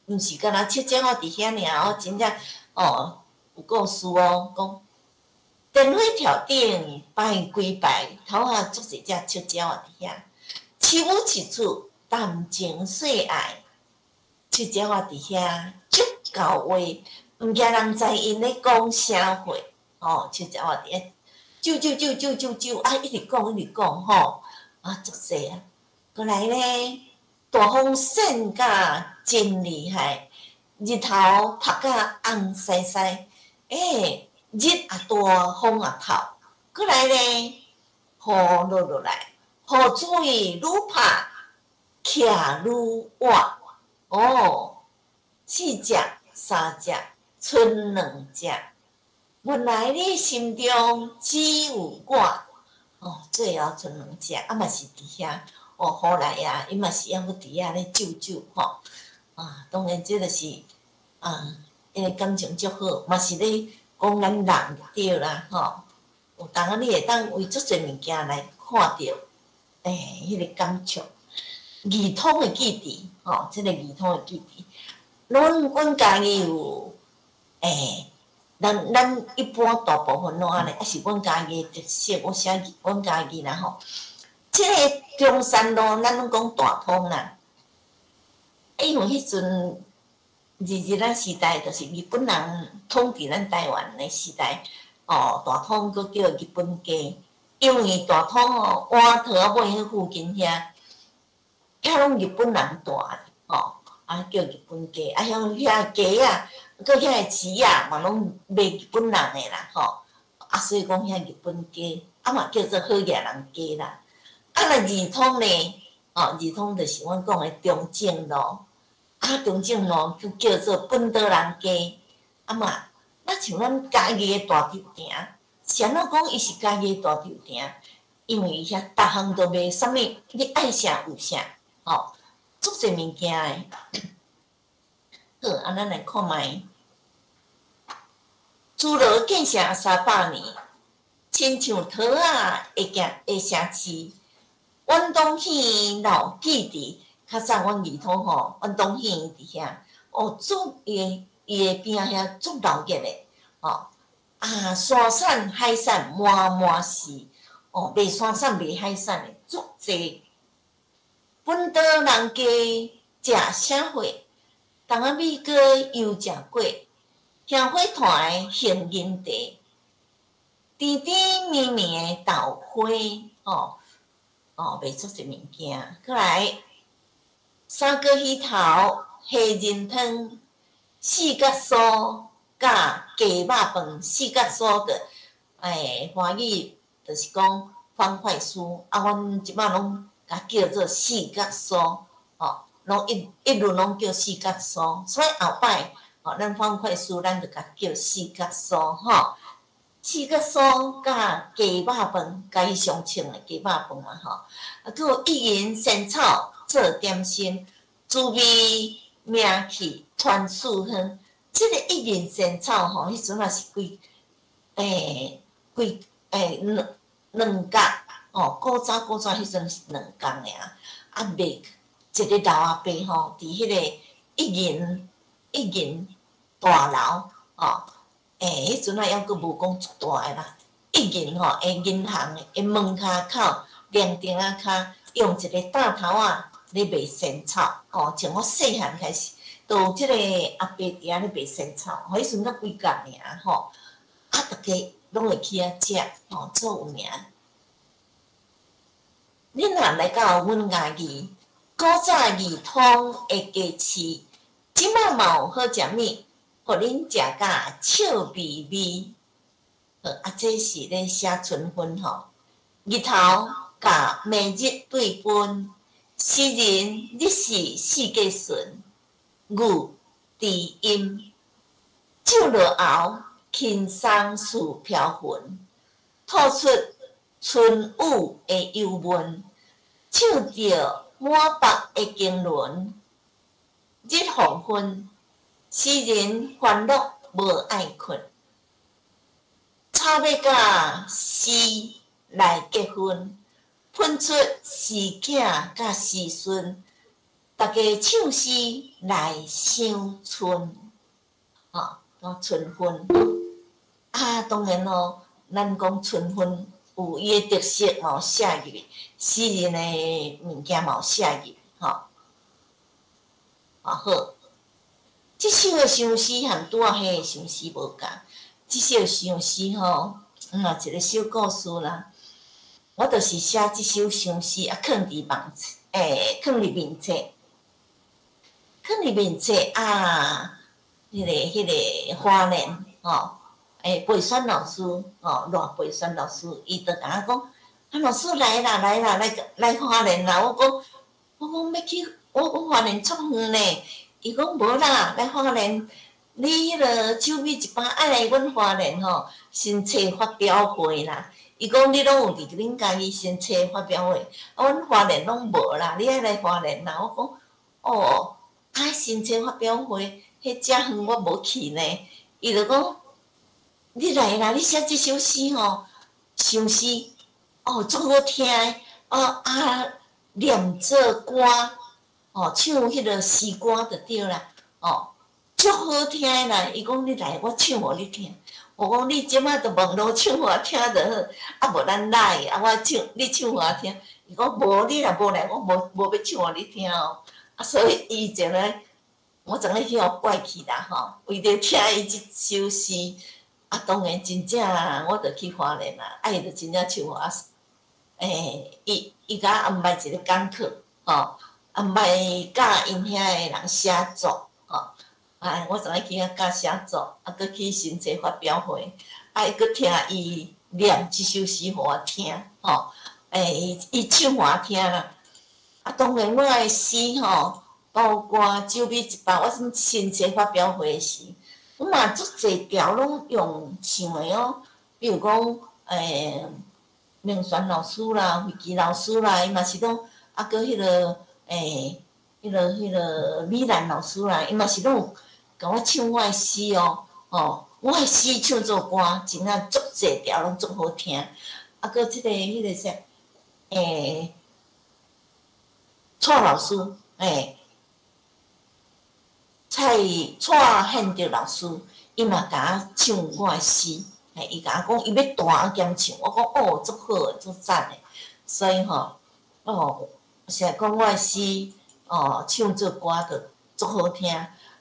毋是干焦觸鳥仔佇遐爾哦，真正哦有故事哦，講電火柱頂排規排，頭仔足濟隻觸鳥仔佇遐，飼母飼子談情說愛，觸鳥仔佇遐足厚話，毋驚人知𪜶咧講啥話，吼，觸鳥仔佇遐，啾啾啾啾啾啾，啊，一直講一直講吼，啊，足濟啊，閣來咧，大風扇甲真厲害，日頭曬甲紅屎屎，日也大，風也透，閣來咧，雨落落來，雨水愈拍，徛愈倚，哦，四隻、三隻，賰兩隻，原來你心中只有我，哦，最後賰兩隻，啊嘛是佇遐，哦，雨來啊，伊嘛是猶閣佇遐咧啾啾吼，啊，當然這就是啊，彼个感情足好，嘛是咧講咱人對啦，吼，有當仔你會當為足濟物件來看著，彼个感觸，兒童的記憶，吼，這个兒童的記憶，阮家己有，咱一般大部分攏按呢，抑是阮家己的特色，我寫阮家己啦吼。這个中山路，咱攏講大通啦，因為彼陣日治時代，就是日本人統治咱台灣的時代，哦，大通閣叫日本街，因為大通哦，碗頭仔尾彼附近遐，遐攏日本人住的，吼，啊叫日本街，啊像遐街仔，閣遐个市仔嘛攏賣日本人的啦，吼，啊所以講遐日本街，啊嘛叫做好額人街啦。啊若二通呢，哦，二通就是阮講的中正路，啊中正路閣叫做本島人街，啊嘛，若像咱嘉義的大稻埕，是按怎講伊是嘉義的大稻埕？因為伊遐逐項都賣啥物，你愛啥有啥，吼，足濟物件的。好，啊，咱來看覓。諸羅建城300年，親像桃仔會行的城市。遠東戲老記佇較早阮二土吼，遠東戲佇遐，哦，足伊的伊的邊仔遐足鬧熱的，吼啊，山產海產滿滿是，哦，賣山產賣海產的足濟。本島人家食啥貨？筒仔米糕油食粿，香火團的杏仁茶，甜甜綿綿的豆花，吼。哦，賣足濟物件，閣來三哥魚頭、蝦仁湯、四角酥佮雞肉飯。四角酥的，欸，華語就是講方塊酥，啊，阮這擺攏共叫做四角酥，吼，攏一一路攏叫四角酥，所以後擺，吼，咱方塊酥，咱就共叫四角酥，吼。四角酥佮雞肉飯，共伊相稱的雞肉飯嘛吼，啊，閣有薏仁仙草做點心，滋味名氣傳四方。這个薏仁仙草吼，彼陣也是規，欸，規欸兩兩角吼，古早古早彼陣是兩角爾，啊賣一个老阿伯吼，佇彼個薏仁薏仁大樓吼。欸，彼陣啊，猶閣無講足大个啦。薏仁吼，的銀行的門跤口，涼亭仔跤，用一个擔頭仔咧賣仙草。吼，從我細漢開始，就有這个阿伯佇遐咧賣仙草。吼，彼陣才幾角爾吼，啊，逐家攏會去遐食，吼，足有名。恁若來到阮嘉義，古早義通的街市，這擺嘛有好食物。予恁食甲笑眯眯，啊，這是咧寫春分吼，日頭共暝日對分，詩人日是四季順，遇知音，晝落後，輕鬆似飄雲，吐出春雨的幽悶，唱著滿腹的經綸，日黃昏。詩人歡樂無愛睏，草欲佮詩來結婚，噴出詩囝佮詩孫，逐家唱詩來賞春，吼，講春分，啊，當然咯，咱講春分有伊的特色嘛，有寫入去，詩人的物件嘛有寫入去，吼，啊好。這首的相思和拄仔彼个相思無仝，這首相思吼，嘛一个小故事啦。我就是寫這首相思啊，囥佇網冊，欸，囥佇面冊，囥佇面冊啊，彼个花蓮吼，欸，培選老師吼，賴培選老師，伊就共我講，啊，老師來啦，來啦，來來花蓮啦！我講，我講欲去，我阮花蓮足遠呢。伊講無啦，來花蓮，你彼个手尾一擺愛來阮花蓮吼，新冊發表會啦。伊講你攏有佇恁家己新冊發表會，啊，阮花蓮攏無啦，你愛來花蓮啦。我講，哦，啊，新冊發表會，彼遮遠我無去呢。伊就講，你來啦，你寫這首詩吼，相思，哦，足好聽的，哦啊，念做歌。哦，唱彼个詩歌就對啦，哦，足好聽的啦。伊講你來，我唱予你聽。我講你這擺就網路唱予我聽就好，啊無咱來，啊我唱，你唱予我聽。伊講無，你若無來，我無無欲唱予你聽哦。啊，所以伊就咧，我知影去予怪去啦吼，為著聽伊這首詩，啊，當然真正我就去花蓮啦，啊，伊就真正唱予我，欸，伊伊共我安排一个功課，吼。安排教𪜶遐的人寫作，吼，啊，我知影去遐教寫作，啊，閣去新冊發表會，啊，閣聽伊念這首詩予我聽，吼，欸，伊伊唱予我聽啦。啊，當然我的詩吼，包括酒尾一百，我新冊發表會時，我嘛足濟條攏用唱的哦，比如講，欸，明璇老師啦、慧琪老師啦，伊嘛是攏，啊，閣彼个。欸，彼个美蘭老師啦，伊嘛是攏有共我唱我的詩哦，吼，我的诗唱做歌，真正足濟條攏足好聽。啊，閣這個彼個啥，蔡老師，蔡蔡憲德老師，伊嘛共我唱我的詩，伊共我講伊欲彈兼唱，我講哦，足好，足讚的。所以吼，哦，成日講我的詩，哦，唱做歌就足好聽。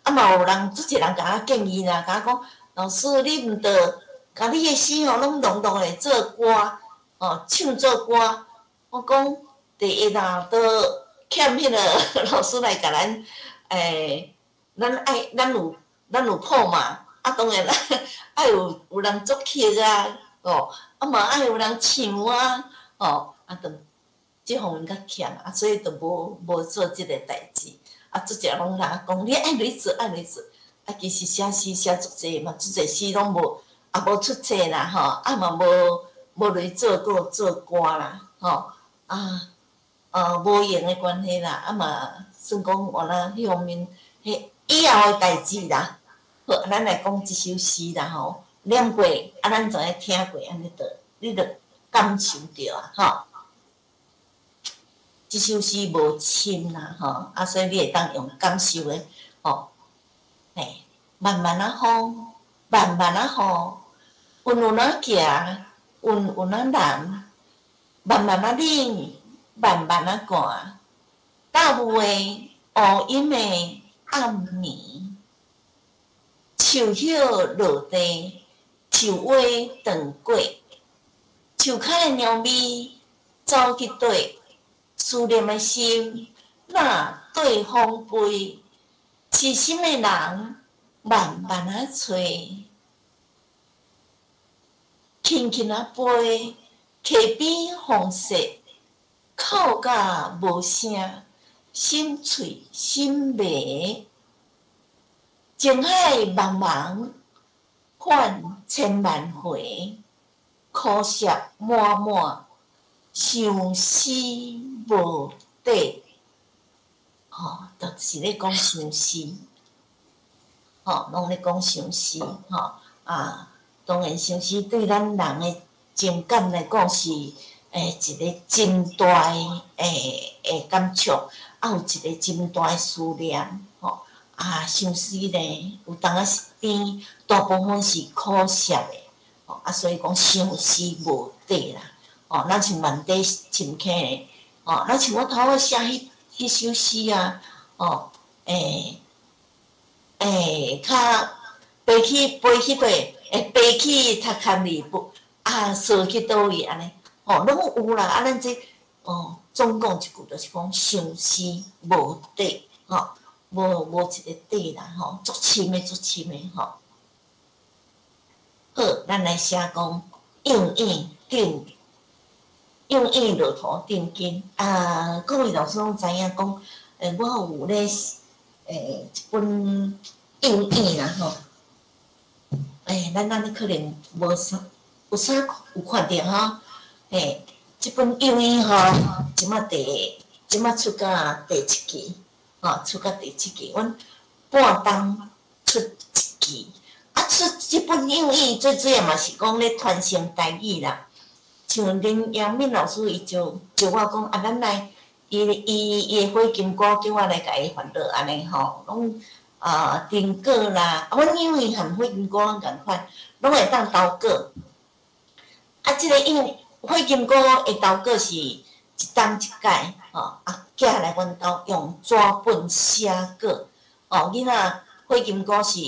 啊嘛有人足濟人共我建議啦，共我講，老師你毋著共你的詩吼攏攏落來做歌，哦，唱做歌。我講第一啦，都欠彼個老師來共咱，咱愛咱有譜嘛，啊當然愛有人作曲啊，哦，啊嘛愛有人唱啊，哦，啊就這方面較欠，啊所以就無做這個代誌。啊，足濟攏人講你愛來做，愛來做，啊其實寫詩寫足濟嘛，足濟詩攏無，也無出冊啦，吼，啊嘛無來做過做歌啦，吼，啊，無閒的關係啦，啊嘛算講原來彼方面，彼以後的代誌啦。好，咱來講這首詩啦，吼，念過，啊，咱知影聽過，按呢就你就感受著啊，吼。這首詩無深啦，吼，啊，所以你會當用感受的，吼，慢慢仔風，慢慢仔雨，溫溫仔行，溫溫仔南，慢慢仔冷，慢慢仔寒，大霧的烏陰的暗暝，樹葉落地，樹尾斷過，樹跤的貓咪走去綴，思念的心若對風飛，痴心的人慢慢仔揣，輕輕仔飛，溪邊風雪，哭甲無聲，心碎心迷，情海茫茫，反千萬回，苦澀滿滿，相思無底，吼，就是咧講相思，吼，攏咧講相思，吼，啊，當然相思對咱人的情感來講是一個真大的感觸，啊有一個真大的思念，吼，啊相思呢，有當仔是甜，大部分是苦澀的，吼，啊所以講相思無底啦。哦，咱像萬底深坑的，哦，咱像我頭仔寫彼首詩啊，哦，較飛去飛去佗，飛去讀空里不，啊，踅去佗位按呢，哦，攏有啦。啊，咱這，哦，總講一句就是講相思無底，吼，無一個底啦，吼，足深的足深的，吼。好，咱來寫講永遠頂。永遠落土定根啊！各位老師攏知影講，我有咧一本永遠啦吼。咱按呢可能無啥，有啥有看著吼？這本永遠吼，這馬出到第七期，吼，出到第七期，阮半冬出一期。啊，出這本永遠最主要嘛是講咧傳承台語啦。像林陽敏老師，伊就招我講啊，咱來，伊伊伊的火金姑叫我來共伊煩惱按呢吼，攏啊訂稿啦，啊，阮因為和火金姑攏仝款，攏會當投稿。啊，這個因為火金姑的投稿是一冬一擺，吼，啊，寄來阮兜用紙本寫稿，哦，囡仔火金姑是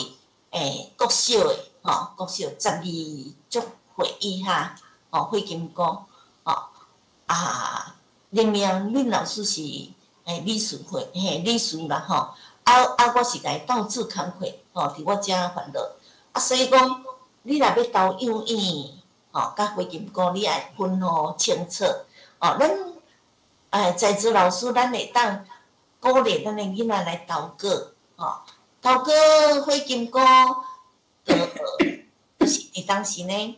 國小的，吼，國小12歲以下。哦，火金姑，哦，啊，林明敏老師是理事會，理事啦，吼，啊啊，我是共伊鬥做工課，吼，佇我遮煩惱，啊，所以講，你若欲投幼語，吼，佮火金姑，你愛分予清楚，哦，咱在座老師，咱會當鼓勵咱的囡仔來投稿，吼，投稿火金姑，就是佇當時呢，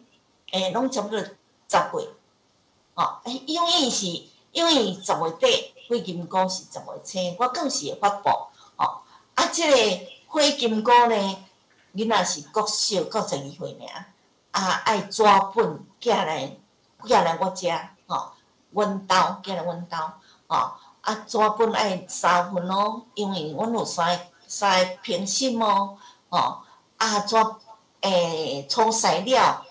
攏差不多10月，吼，永遠是因為10月底，火金姑是10月初，我更是會發布，吼，啊，這個火金姑呢，囡仔是國小到12歲爾，啊，愛紙本寄來寄來我遮，吼，阮兜寄來阮兜，吼，啊，紙本愛三份哦，因為阮有三个三个評審哦，吼，啊，紙粗篩了，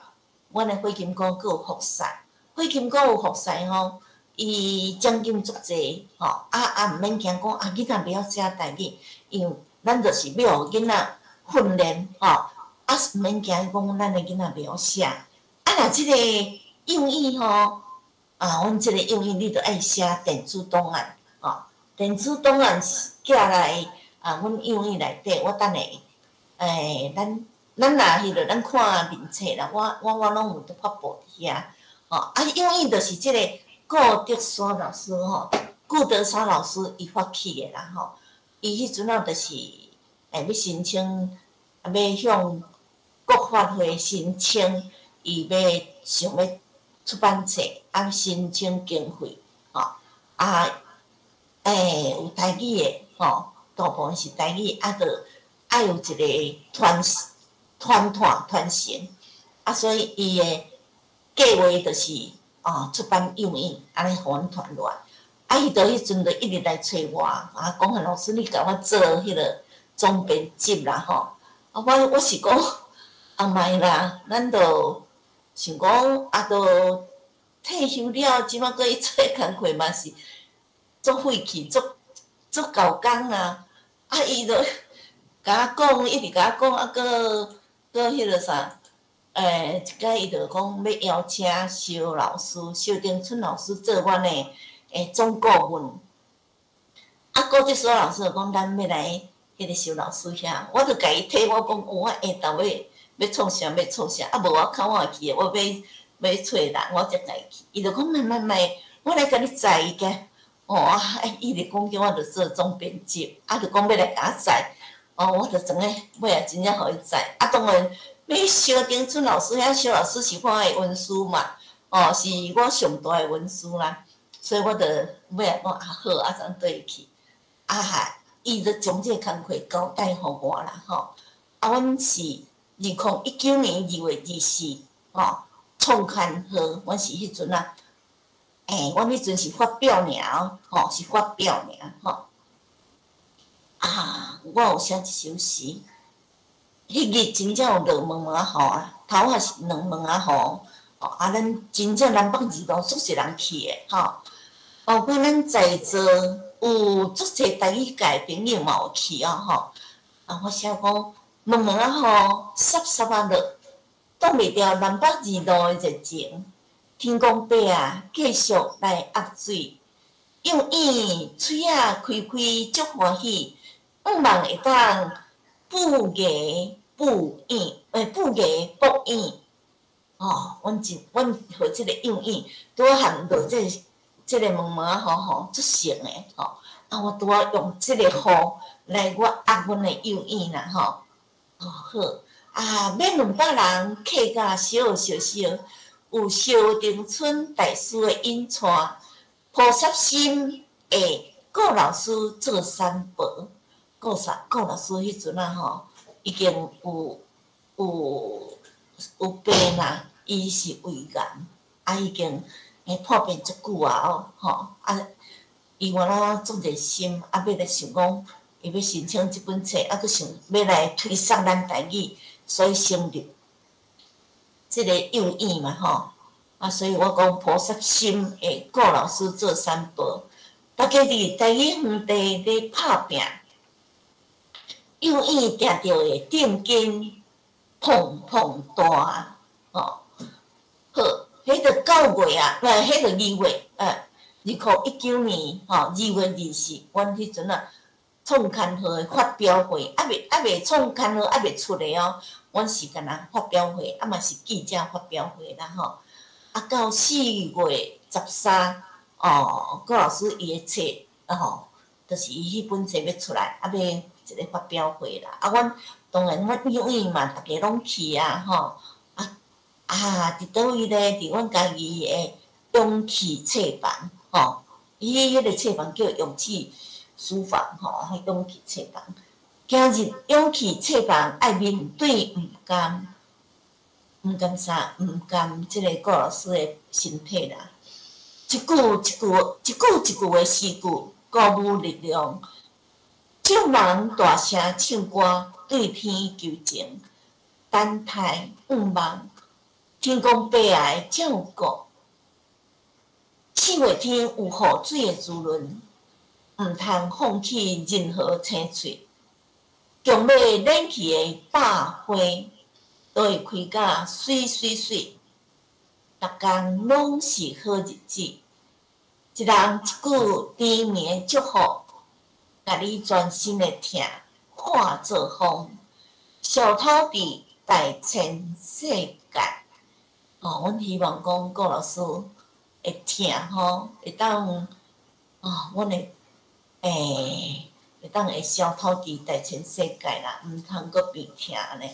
阮的火金姑閣有複賽，火金姑有複賽吼，伊獎金足濟，吼，啊啊毋免驚講啊，囡仔袂曉寫台語，因為咱就是欲予囡仔訓練，吼，啊毋免驚講咱的囡仔袂曉寫。啊，若這個幼語吼，啊，阮這個幼語你著愛寫電子檔案，吼，電子檔案寄來啊，阮幼語內底，我等下，咱咱若彼落咱看面冊啦，我我我攏有佇發布佇遐，吼，啊，幼語就是這個顧德山老師吼，顧德山老師伊發起的啦吼，伊彼陣仔就是，欲申請，欲向國發會申請，伊欲想欲出版冊，啊，申請經費，吼，啊，有台語的，吼，大部分是台語，啊，著愛有一個傳傳統傳承，啊，所以伊的計劃就是。哦，出版幼語，按呢予阮傳落來。啊，伊就彼陣就一直來揣我，啊，講啊老師，你共我做彼個總編輯啦，吼。啊，我我是講，啊莫啦，咱就想講，啊，都退休了，這馬閣去做工課嘛是足費氣，足足猴工啊。啊，伊就共我講，一直共我講，啊，閣閣彼個啥？一擺伊就講欲邀請蕭老師、蕭丁春老師做阮的總顧問。啊，顧德山老師就講，咱欲來彼個蕭老師遐，我就共伊提，我講，我下晝欲欲創啥欲創啥，啊無我較晚去的，我欲欲揣人，我才共伊去。伊就講莫莫莫，我來共你載伊個。哦，啊，伊就講叫我著做總編輯，啊，就講欲來共我載，哦，我就知影尾仔真正予伊載，啊，當然。欲蕭丁春老師遐，蕭老師是我的恩師嘛，哦，是我上大的恩師啦，所以我就尾仔講啊好，啊怎綴伊去，啊哈，伊就將這個工課交代予我啦，吼，啊，阮是2019年2月24，吼，創刊號，阮是彼陣啊，阮彼陣是發表爾，吼，是發表爾，吼，啊，我有寫一首詩。彼日真正有落毛毛仔雨啊，頭仔是兩毛仔雨，哦，啊，咱真正南北二路足濟人去的，吼。包括咱在座有足濟台語界朋友嘛有去哦，吼。啊，我寫講毛毛仔雨，濕濕仔落，擋袂牢南北二路的熱情。天公伯啊，繼續來壓水，幼語喙仔開開足歡喜，向望會當布藝布影，布藝卜影，吼，阮真阮予這個幼語拄仔含落這個這個毛毛仔雨吼，足成的吼。啊，我拄仔用這個雨來我壓阮的幼語啦吼。哦好，啊，免200人客甲燒燒燒，有蕭丁春大師的引帶，菩薩心的顧老師做三寶。顧啥顧老師彼陣仔吼，已經有有有病啦，伊是胃癌，啊已經破病足久啊哦，吼啊，伊原來足熱心，啊欲來想講，伊欲申請這本冊，啊閣想欲來推捒咱台語，所以成立這個幼語嘛吼，啊所以我講菩薩心的顧老師做三寶，大家佇台語園地咧拍拚。幼語定著會頂緊碰碰大，吼，好，彼個9月啊，彼個二月，2019年吼，2月24，阮彼陣啊，創刊號的發表會，猶未猶未創刊號猶未出來哦，阮是干焦發表會，啊嘛是記者發表會啦吼，啊到4月13，哦，郭老師伊的冊，吼，就是伊彼本冊欲出來，啊欲一個發表會啦，啊，阮當然阮幼語嘛，逐家攏去啊，吼，啊啊，佇佗位咧？佇阮家己的勇氣冊房，吼，伊彼個冊房叫勇氣書房，吼，勇氣冊房。今日勇氣冊房愛面對毋甘，毋甘啥？毋甘這个顧老師的身體啦。一句一句，一句一句的詩句，鼓舞力量。眾人大聲唱歌，對天求情，等待願望，天公伯的照顧。4月天有雨水的滋潤，毋通放棄任何青翠。強欲冷去的百花，都會開甲媠媠媠。逐工攏是好日子，一人一句甜蜜的祝福，共你全身的疼化做風，小土地大千世界。哦，阮希望講顧老師會疼吼，會當哦，阮會會當會消土地大千世界啦，毋通閣病疼呢。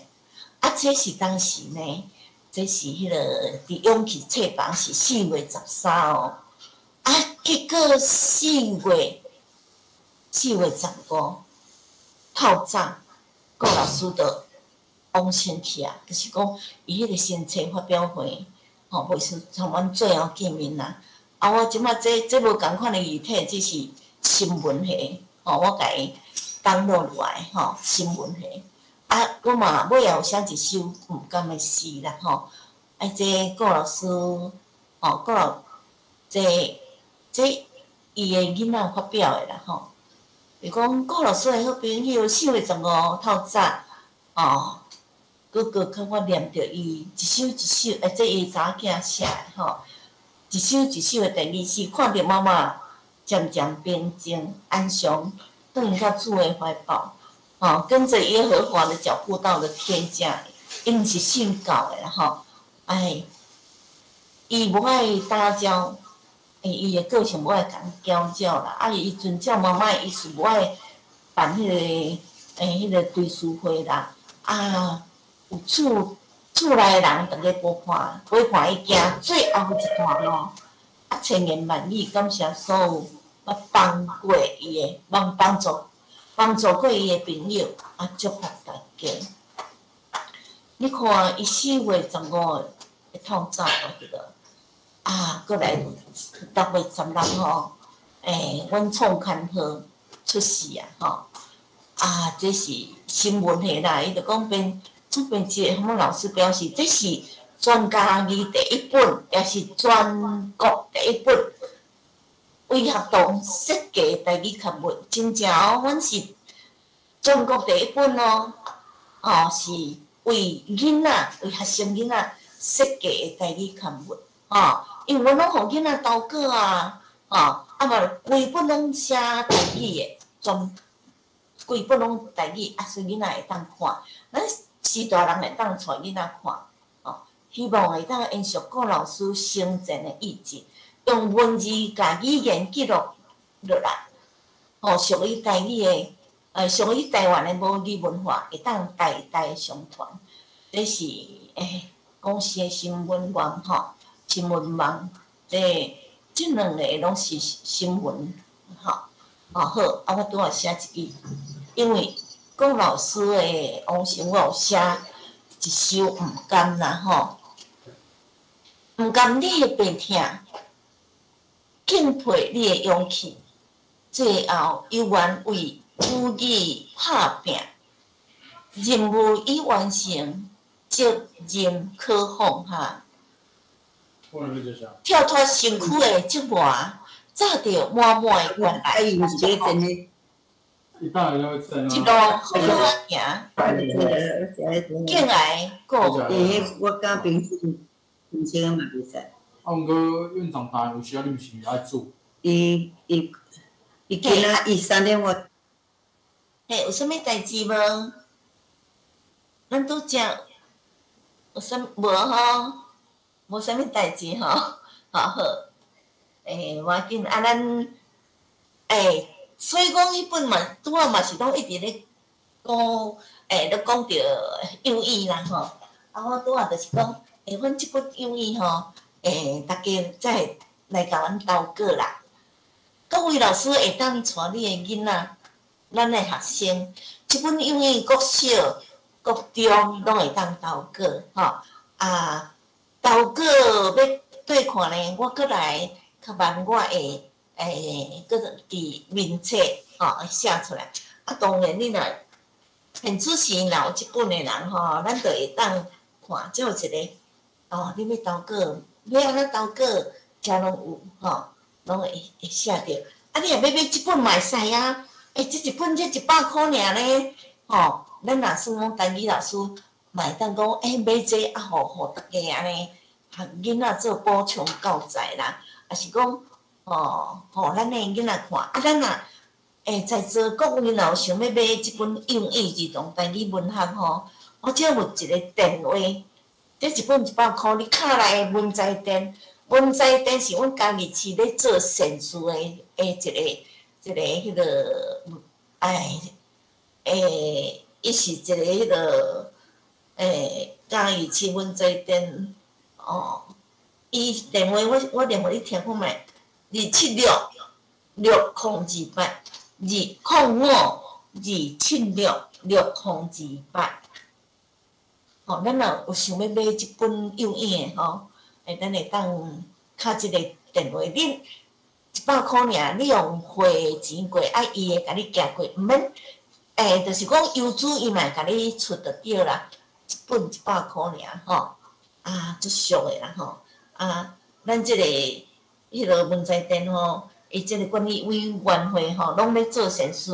啊，這是當時呢。這是彼个佇勇氣冊房是4月13哦，啊，結果4月15透早，顧老師就往生去啊，就是講伊彼个新冊發表會，吼，袂輸像阮最後見面啦。啊，我這擺這這無仝款的字體，這是新聞系，吼，我共伊 download 落來，吼，新聞系。啊，我嘛尾仔有寫一首毋甘的詩啦，吼！啊，這顧老師，吼，顧老，這這伊的囡仔發表的啦，吼。伊講顧老師的好朋友4月15透早，哦，閣閣較我念著伊一首一首，啊，這伊查某囝寫的吼，一首一首的第二詩，看著媽媽漸漸平靜安詳，轉到主的懷抱。哦，跟著耶和華的腳步到了天家，伊毋是信教的啦吼，哎，伊無愛打攪，伊的個性無愛共人攪擾啦，啊，伊遵照媽媽的意思，無愛辦彼个彼个追思會啦，啊，有厝厝內的人逐家陪伴陪伴伊行最後一段路，啊，千言萬語感謝所有捌幫過伊的，幫幫助。幫助過伊的朋友，啊，祝福大家。你看，伊4月15的透早彼个，啊，閣來6月16吼，阮創刊號出世啊，吼，啊，這是新聞的啦，伊就講編出編輯的什麼老師表示，這是全嘉義第一本，也是全國第一本。為學堂設計台語刊物，真正哦，阮是全國第一本哦，哦是為囡仔、為學生囡仔設計的台語刊物，哦，因為阮攏予囡仔投稿啊，哦，啊嘛規本攏寫台語的，全規本攏台語，啊，所以囡仔會當看，咱是大人會當帶囡仔看，哦，希望會當延續顧老師生前的意志。用文字共語言記錄落來，吼，屬於台語的，屬於台灣的母語文化，會當代代相傳。這是公視的新聞網吼，新聞網，這這兩個攏是新聞，吼，哦好，啊我拄仔寫一句，因為顧老師的往生，我有寫一首毋甘啦吼，毋甘你的病疼。敬佩你的勇氣，最後猶原為母語拍拚，任務已完成，責任可放下。跳脫身軀的折磨，載著滿滿的關愛。一路好好行，敬愛顧。我甲平平時嘛袂使。啊，毋過院長大有時啊，你毋是愛煮？伊伊伊今仔伊3點外。嘿，有啥物代誌無？咱拄才有啥無吼？無啥物代誌吼，好好。無要緊，啊，咱所以講彼本嘛，拄仔嘛是攏一直咧講，咧講著幼語啦吼。啊，我拄仔就是講，阮這本幼語吼。大家再來共阮投稿啦。各位老師會當帶你的囡仔，咱的學生，這本因為國小、國中攏會當投稿，吼啊，投稿欲對看呢，我閣來較慢，我會閣佇面冊吼寫出來。啊，當然你若現此時若有這本的人吼，咱就會當看，這有一個哦，你欲投稿，欲按怎投稿，遮攏有吼，攏會寫著。啊，你若欲買這本嘛會使啊！欸，這一本才100箍爾呢，吼！咱若算講台語老師嘛會當講，欸，買這啊，予大家按呢，予囡仔做補充教材啦，抑是講，吼，予咱的囡仔看。啊，咱若，欸，在座各位若有想欲買這本幼語兒童台語文學吼，我這有一個電話，這一本100箍，你敲來文才殿，文才殿是阮嘉義市咧做善事的一個彼个，哎，欸，伊是一個彼个，欸，嘉義市文才殿，哦，伊電話我念予你聽看覓，2766028，205-2766028。吼，咱若有想欲買這本幼語的吼，欸，咱會當敲這個電話，你100箍爾，你用匯錢過，啊，伊會共你寄過，毋免，欸，就是講郵資伊嘛會共你出就對啦。一本100箍爾吼，啊，足俗的啦吼，啊，咱這個彼个文才殿吼，伊這個管理委員會吼，攏咧做善事。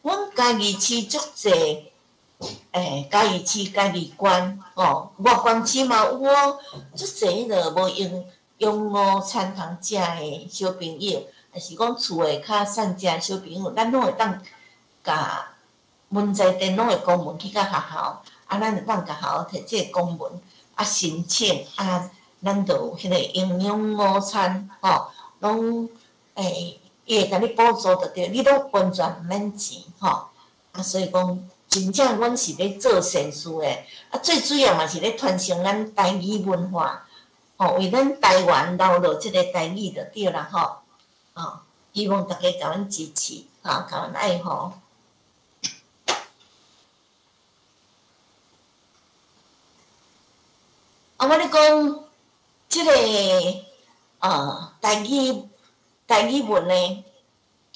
阮嘉義市足濟，欸，嘉義市、嘉義縣吼，外縣市嘛有哦，足濟彼个無閒用午餐通食的小朋友，抑是講厝的較散食的小朋友，咱攏會當共文才殿攏會公文去到學校，啊，咱會當共學校提這個公文，啊，申請，啊，咱就有彼個營養午餐，吼，攏欸，伊會共你補助就對，你攏完全毋免錢，吼，啊，所以講，真正阮是咧做善事的，啊，最主要嘛是咧傳承咱台語文化，吼，為咱台灣留落這個台語就對啦，吼，吼，希望大家共阮支持，吼，共阮愛護。啊，我咧講，這個台語文呢，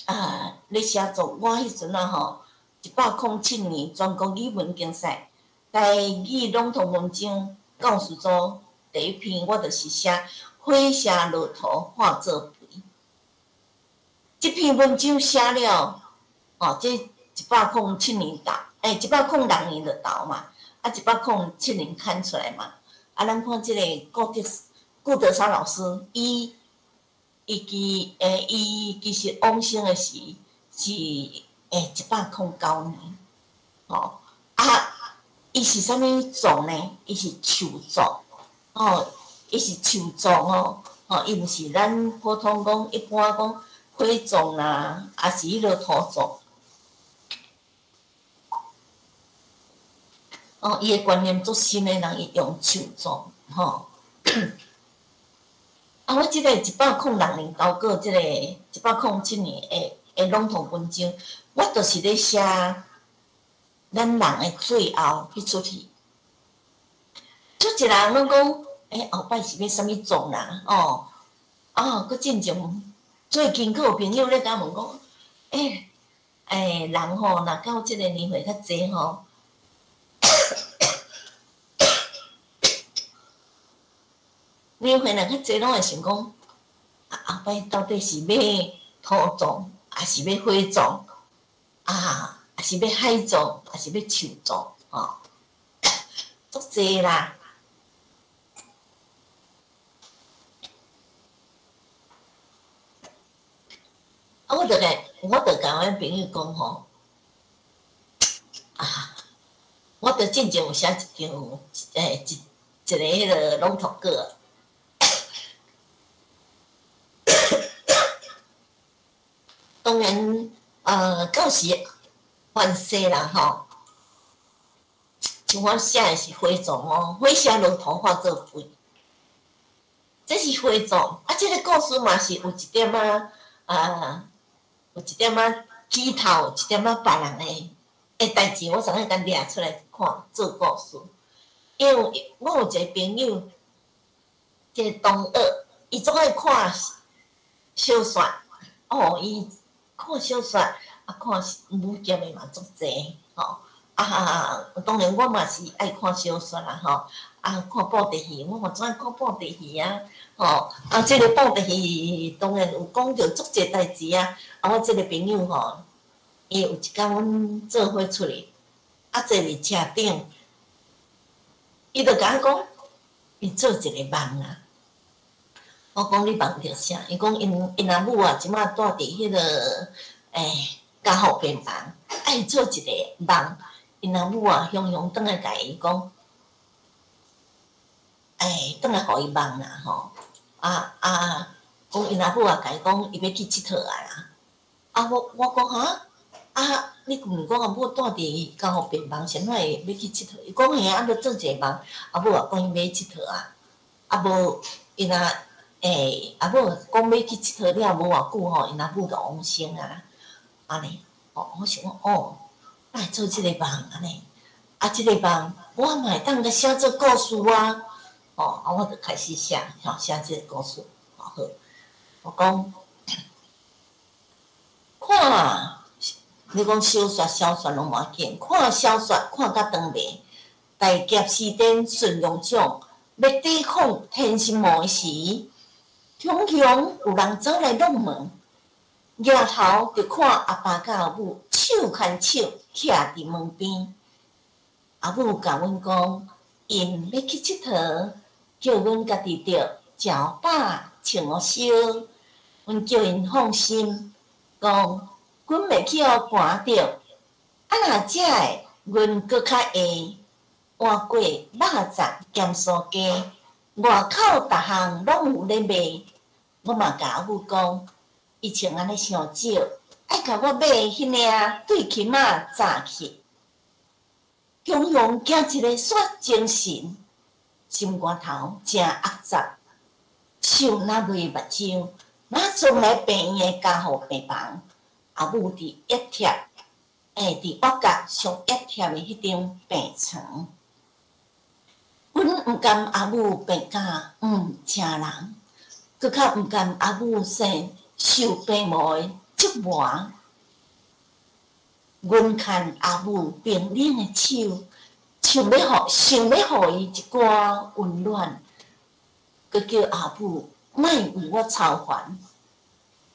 啊，咧寫作，我彼陣啊吼，107年全國語文競賽台語朗讀文章教師組第一篇，我就是寫《火車落塗化做肥》。這篇文章寫了，哦，這107年投，欸，106年就投嘛，啊，107年刊出來嘛。啊，咱看這個顧德超老師，伊其實往生的時是109年，吼，啊，伊是啥物葬呢？伊是樹葬，吼，伊是樹葬哦，吼，伊毋是咱普通講一般講火葬啦，抑是彼个土葬。哦，伊的觀念足深的人，伊用樹葬，吼。啊，我這個106年投稿這個107年的朗讀文章，我就是咧寫咱人的最後彼齣戲。足濟人攏講，欸，後擺是欲啥物葬啦？哦，啊，閣進前最近閣有朋友咧共我問講，欸，欸，人吼，若到這個年歲較濟吼。年歲若較濟，攏會想講，啊，後擺到底是欲土葬，抑是欲火葬，啊，抑是欲海葬，抑是欲樹葬，吼，足濟啦。啊，我就共阮朋友講吼，啊，我就進前有寫一張，欸，一個彼个朗讀稿。當然，到時凡世啦吼，像我寫的是火葬哦，火車落塗化做肥，這是火葬。啊，這個故事嘛是有一點仔啊，有一點仔起頭，一點仔別人的的代誌，我昨昏共掠出來看做故事。因為我有一個朋友，一個同學，伊總愛看小說，哦，伊看小說，啊，看武俠的嘛足濟，吼，啊，當然我嘛是愛看小說啦，吼，啊，看布袋戲，我嘛總愛看布袋戲啊，吼，啊，這個布袋戲當然有講著足濟代誌啊，啊，我這個朋友吼，伊有一工阮做伙出去，啊，坐佇車頂，伊就共我講，伊做一個夢啊。我講你夢著啥？伊講𪜶𪜶阿母啊，這馬住佇彼個加護病房，啊，伊做一個夢，𪜶阿母啊，雄雄轉來共伊講，轉來予伊夢啦吼，啊啊，講𪜶阿母啊，共伊講，伊欲去𨑨迌啊啦。啊，我講哈？啊，你毋是講阿母住佇加護病房，啥物會欲去𨑨迌？伊講嘿啊，就做一個夢，阿母啊講伊欲去𨑨迌啊，啊無伊若阿母講欲去𨑨迌了無偌久吼，𪜶阿母就往生啊，按呢，哦，我想講哦，哪會做這個夢按呢？啊，這個夢我嘛會當共寫做故事啊，哦，啊，我就開始寫，吼，寫這個故事，好，我講看，你講小說、小說攏無要緊，看小說看甲長袂，大俠時典順陽獎欲抵抗天心魔的時，雄雄有人走來弄門，舉頭就看阿爸佮阿母手牽手徛佇門邊。阿母共阮講，𪜶欲去𨑨迌，叫阮家己著食予飽，穿予燒。阮叫𪜶放心，講阮袂去予寒著。啊若食的，阮閣較會換過肉粽兼酥雞，外口逐項攏有咧賣。我嘛共阿母講，伊穿按呢傷少，愛共我買彼領對襟仔紮去。雄雄行一个煞精神，心肝頭誠壓雜，手若落目睭，馬上來病院的加護病房。阿母佇壓貼，佇我角上壓貼的彼張病床。阮毋甘阿母病甲毋成人，閣較毋甘阿母生受病魔的折磨。阮牽阿母冰冷的手，想欲予伊一寡溫暖，閣叫阿母莫為我操煩。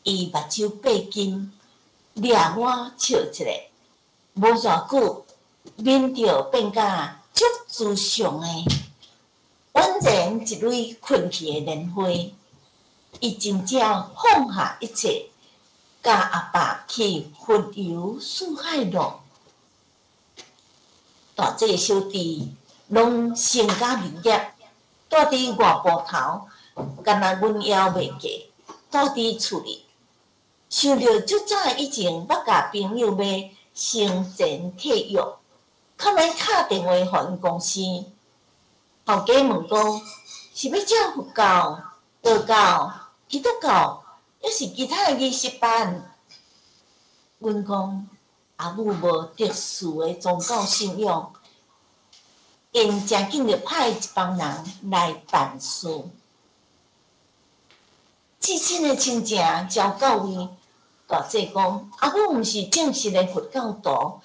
伊目睭閉緊，掠我笑一下，無偌久，面就變甲足慈祥的，宛然一蕊困去的蓮花。伊真正放下一切，佮阿爸去雲遊四海囉。大細小弟攏成家立業，住佇外埔頭，敢若阮猶未嫁，住佇厝裡。想著足早以前捌共朋友買生前契約，較來敲電話予𪜶公司，頭家問講是欲照佛教、道教、基督教，抑是其他的儀式辦？阮講阿母無特殊的宗教信仰，𪜶誠緊就派一幫人來辦事。至親的親情照到位，大姊講阿母毋是正式的佛教徒，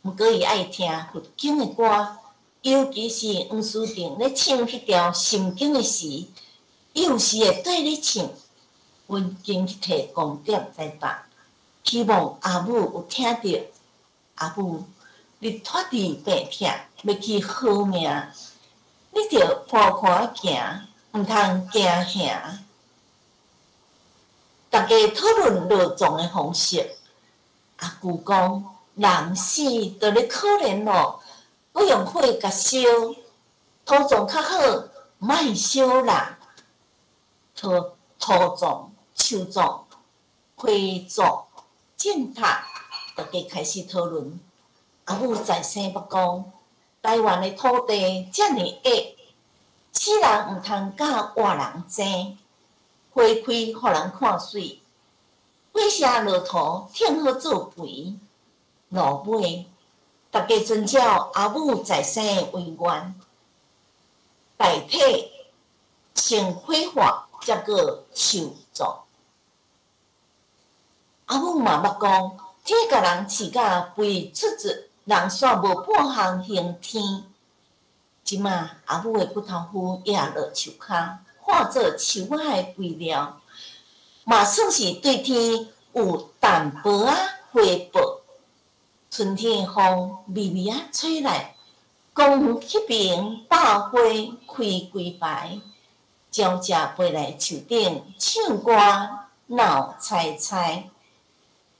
毋過伊愛聽佛經的歌，尤其是黃思婷咧唱彼條心經的時，伊有時會綴咧唱。阮緊去提光碟來放，希望阿母有聽著。阿母，你脫離病痛，欲去好命，你著寬寬行，毋通驚嚇。大家討論落葬的方式。阿舅講，人死就咧可憐囉，閣用火共燒，土葬較好，莫燒啦。土葬、樹葬、花葬、進塔，大家開始討論。阿母在生捌講，台灣的土地遮爾狹，死人毋通佮活人爭。花開予人看媠，火車落塗，停好做肥。路尾，逐家遵照阿母在生的遗愿，代替先火化，才阁树葬。阿母嘛捌讲，天共人饲甲肥出出，人煞无半项刑天。这马阿母的骨头灰压落树跤，化做树仔的肥料，嘛算是对天有淡薄仔回报。春天的风微微仔吹来，公园彼边百花开规排，鸟只飞来树顶唱歌闹猜猜。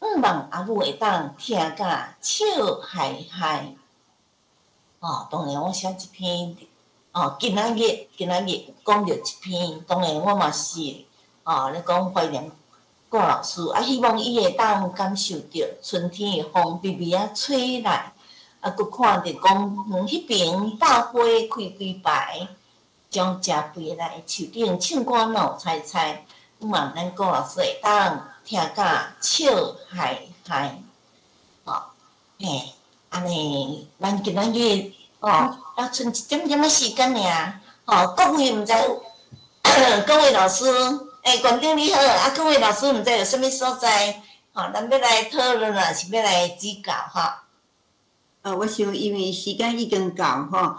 向望阿母会当听甲笑嗨嗨。哦，当然我写这篇，哦，今仔日讲著这篇，当然我嘛是，哦，咧讲怀念顾老师，啊，希望伊会当感受著春天的风微微仔吹来，啊，阁看著公园彼边百花开规排，鸟只飞来树顶唱歌闹猜猜，向望咱顾老师会当听甲笑嗨嗨，哦，嘿，按呢，咱今仔日哦，啊，賰一点点仔时间尔，吼，各位毋知，各位老师，欸，馆长你好，啊，各位老师毋知有啥物所在，吼，咱欲来讨论啊，是欲来指教吼？啊，我想因为时间已经到吼，啊，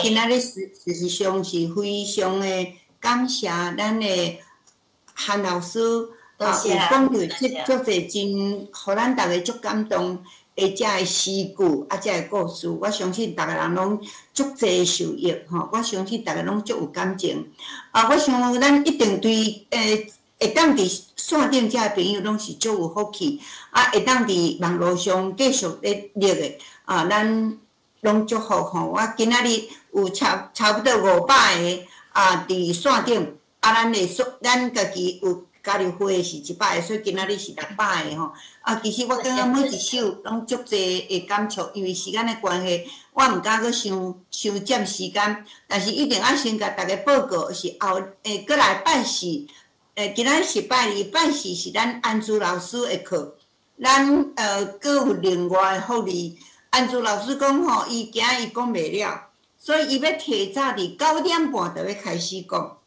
今仔日事实上是非常的感谢咱的韩老师。啊，有讲著这足济真，予咱逐家足感动的遮个诗句，啊，遮个故事，我相信逐家人拢足济受益吼，我相信逐家拢足有感情。啊，我想咱一定对会当伫线顶遮个朋友拢是足有福气，啊，会当伫网路上继续咧录的，啊，咱拢祝福吼。我今仔日有差不多500个啊，伫线顶，啊，咱的咱家己有加入会的是100个，所以今仔日是600个吼。啊，其实我感觉每一首拢足济的感触，因为时间的关系，我毋敢阁伤伤占时间，但是一定爱先共逐家报告，是后阁来拜四，今仔日是拜二，拜四是咱安珠老师的课，咱阁有另外的福利。安珠老师讲吼，伊惊伊讲袂了，所以伊欲提早伫9点半就欲开始讲。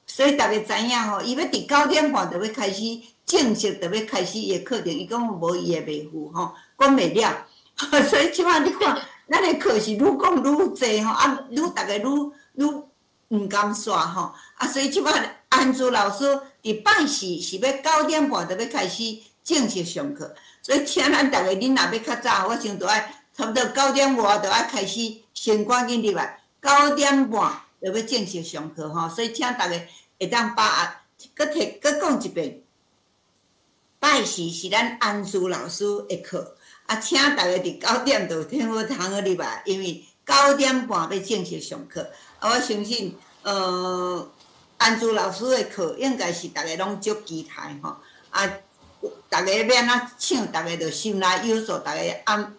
所以逐家知影吼，伊欲伫九点半就欲开始正式，就欲开始伊的课程。伊讲无伊会袂赴吼，讲袂了。所以这摆你看，咱的课是愈讲愈济吼，啊，愈逐家愈愈毋甘煞吼。啊，所以这摆安珠老师伫拜四是欲九点半就欲开始正式上课。所以请咱逐家，恁若欲较早，我想著爱差不多九点外就爱开始，先赶紧入来，九点半就欲正式上课吼。所以请逐家会当把握，阁提阁讲一遍。拜四是咱安珠老师的课，啊，请逐家伫九点就听好通好入来，因为九点半欲正式上课。啊，我相信，安珠老师的课应该是逐家拢足期待吼。啊，逐家欲按怎抢，逐家就心内有数，逐家按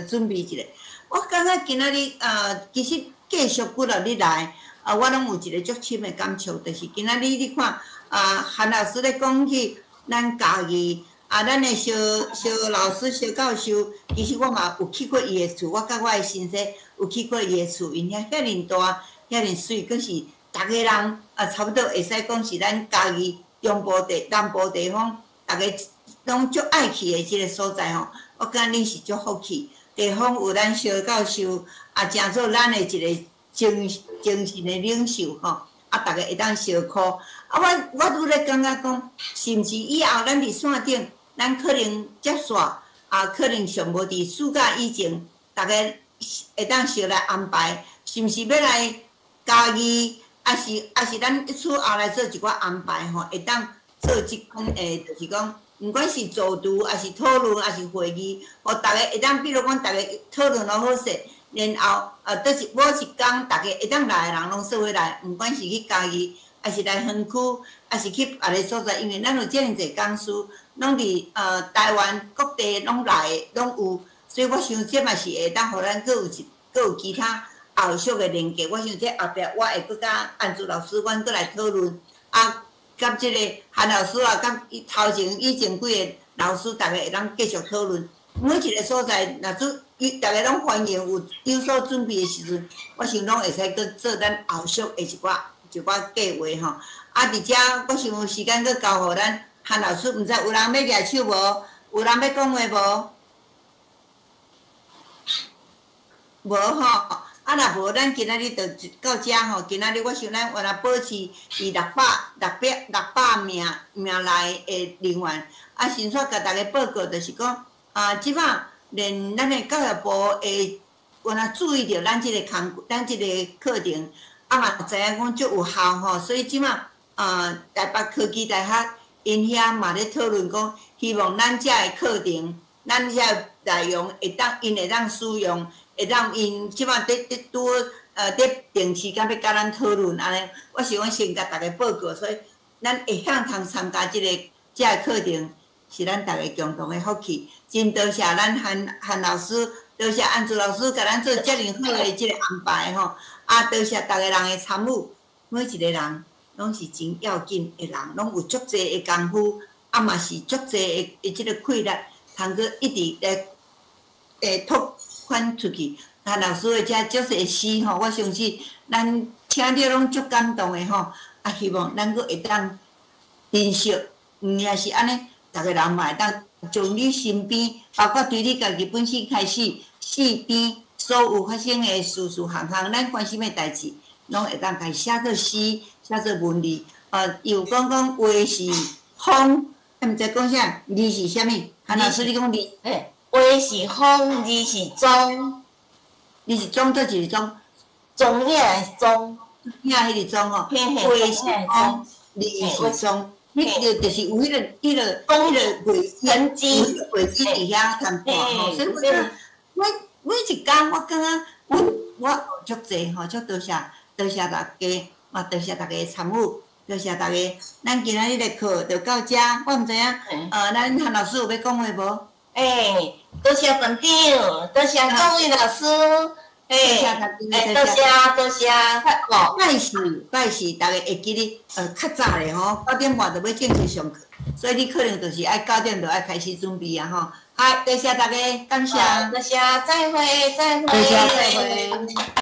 准备一下。我感觉今仔日其实继续几落日来，啊，我拢有一个足深的感触，就是今仔日你看，啊，韩老师咧讲起咱嘉义，啊，咱的萧萧老师、萧教授，其实我嘛有去过伊的厝，我佮我的先生有去过伊的厝，𪜶遐遐尔大，遐尔媠，阁是逐家人啊，差不多会使讲是咱嘉义中部地、南部地方，逐家拢足爱去的这个所在吼。我感觉恁是足福气，地方有咱萧教授啊，成做咱的一个精神的领袖吼。啊，逐家会当相箍。啊，我拄咧感觉讲，是毋是以后咱伫线顶，咱可能接线啊，可能上无伫暑假以前，逐家会当相来安排，是毋是欲来嘉义，抑是咱厝后来做一寡安排吼，会当做这款的，就是讲，毋管是座谈，抑是讨论，抑是会议，予逐家会当，比如讲，逐家讨论了好势，然后啊，倒是某一工，逐家会当来的人拢做伙来，毋管是去嘉义，抑是来园区，抑是去别个所在，因为咱有遮尔济讲师，拢伫台湾各地拢来的，拢有，所以我想这嘛是会当予咱阁有一阁有其他后续的连结。我想这后壁我会阁佮安珠老师，阮阁来讨论啊，佮这个韩老师啊，佮头前以前几个老师，逐家会当继续讨论。每一个所在，若做逐家拢欢迎有有所准备的时阵，我想拢会使阁做咱后续的一寡一寡计划吼。啊，伫遮我想有时间阁交予咱韩老师，毋知有人欲举手无？有人欲讲话无？无吼。啊，若无，咱今仔日就到遮吼。今仔日我想咱原来保持伫六百、六百、六百名名内的人员。啊，先煞共大家报告，就是讲啊，这摆连咱的教育部会原来注意著咱这个工，咱这个课程，啊嘛知影讲足有效吼。所以这摆啊，台北科技大学𪜶遐嘛咧讨论讲，希望咱遮的课程，咱遮的内容会当𪜶会当使用。会当𪜶这摆伫伫拄伫定时间欲佮咱讨论按呢，我想讲先共大家报告，所以咱会晓通参加这个这个课程，是咱逐家共同的福气。真多谢咱韩韩老师，多谢安珠老师共咱做遮尔好的这个安排吼。啊，多谢逐家人的参与，每一个人拢是真要紧的人，拢有足济的功夫，啊嘛是足济的这个气力，通阁一直来拓宽出去。韩老师的这足济诗吼，我相信咱听著拢足感动的吼。啊，希望咱阁会当珍惜，毋也是按呢，逐个人嘛会当从你身边，包括对你家己本身开始，四边所有发生的事事项项，咱关心的代志，拢会当共伊写做诗，写做文字。伊有讲讲画是风，啊，毋知讲啥，字是啥物？韩老师，你讲字？嘿，画是风，字是踪。你是踪佗一个踪？踪影的踪。影彼个踪吼，画是风，字是踪。彼个就是有彼个、彼个、彼个轨迹，有轨迹伫遐通看吼。所以我每每一工，我感觉阮我学足济吼，足多谢多谢大家，嘛多谢大家的参与，多谢大家。咱今仔日的课就到遮，我毋知影，咱韩老师有欲讲话无？欸，多谢馆长，多谢各位老师。欸，多谢多谢。拜四拜四，逐家会记得，较早咧吼，9点半就欲正式上课，所以你可能就是爱九点就爱开始准备啊吼。好，多谢大家，感谢。多谢，再会，再会。多谢，再会。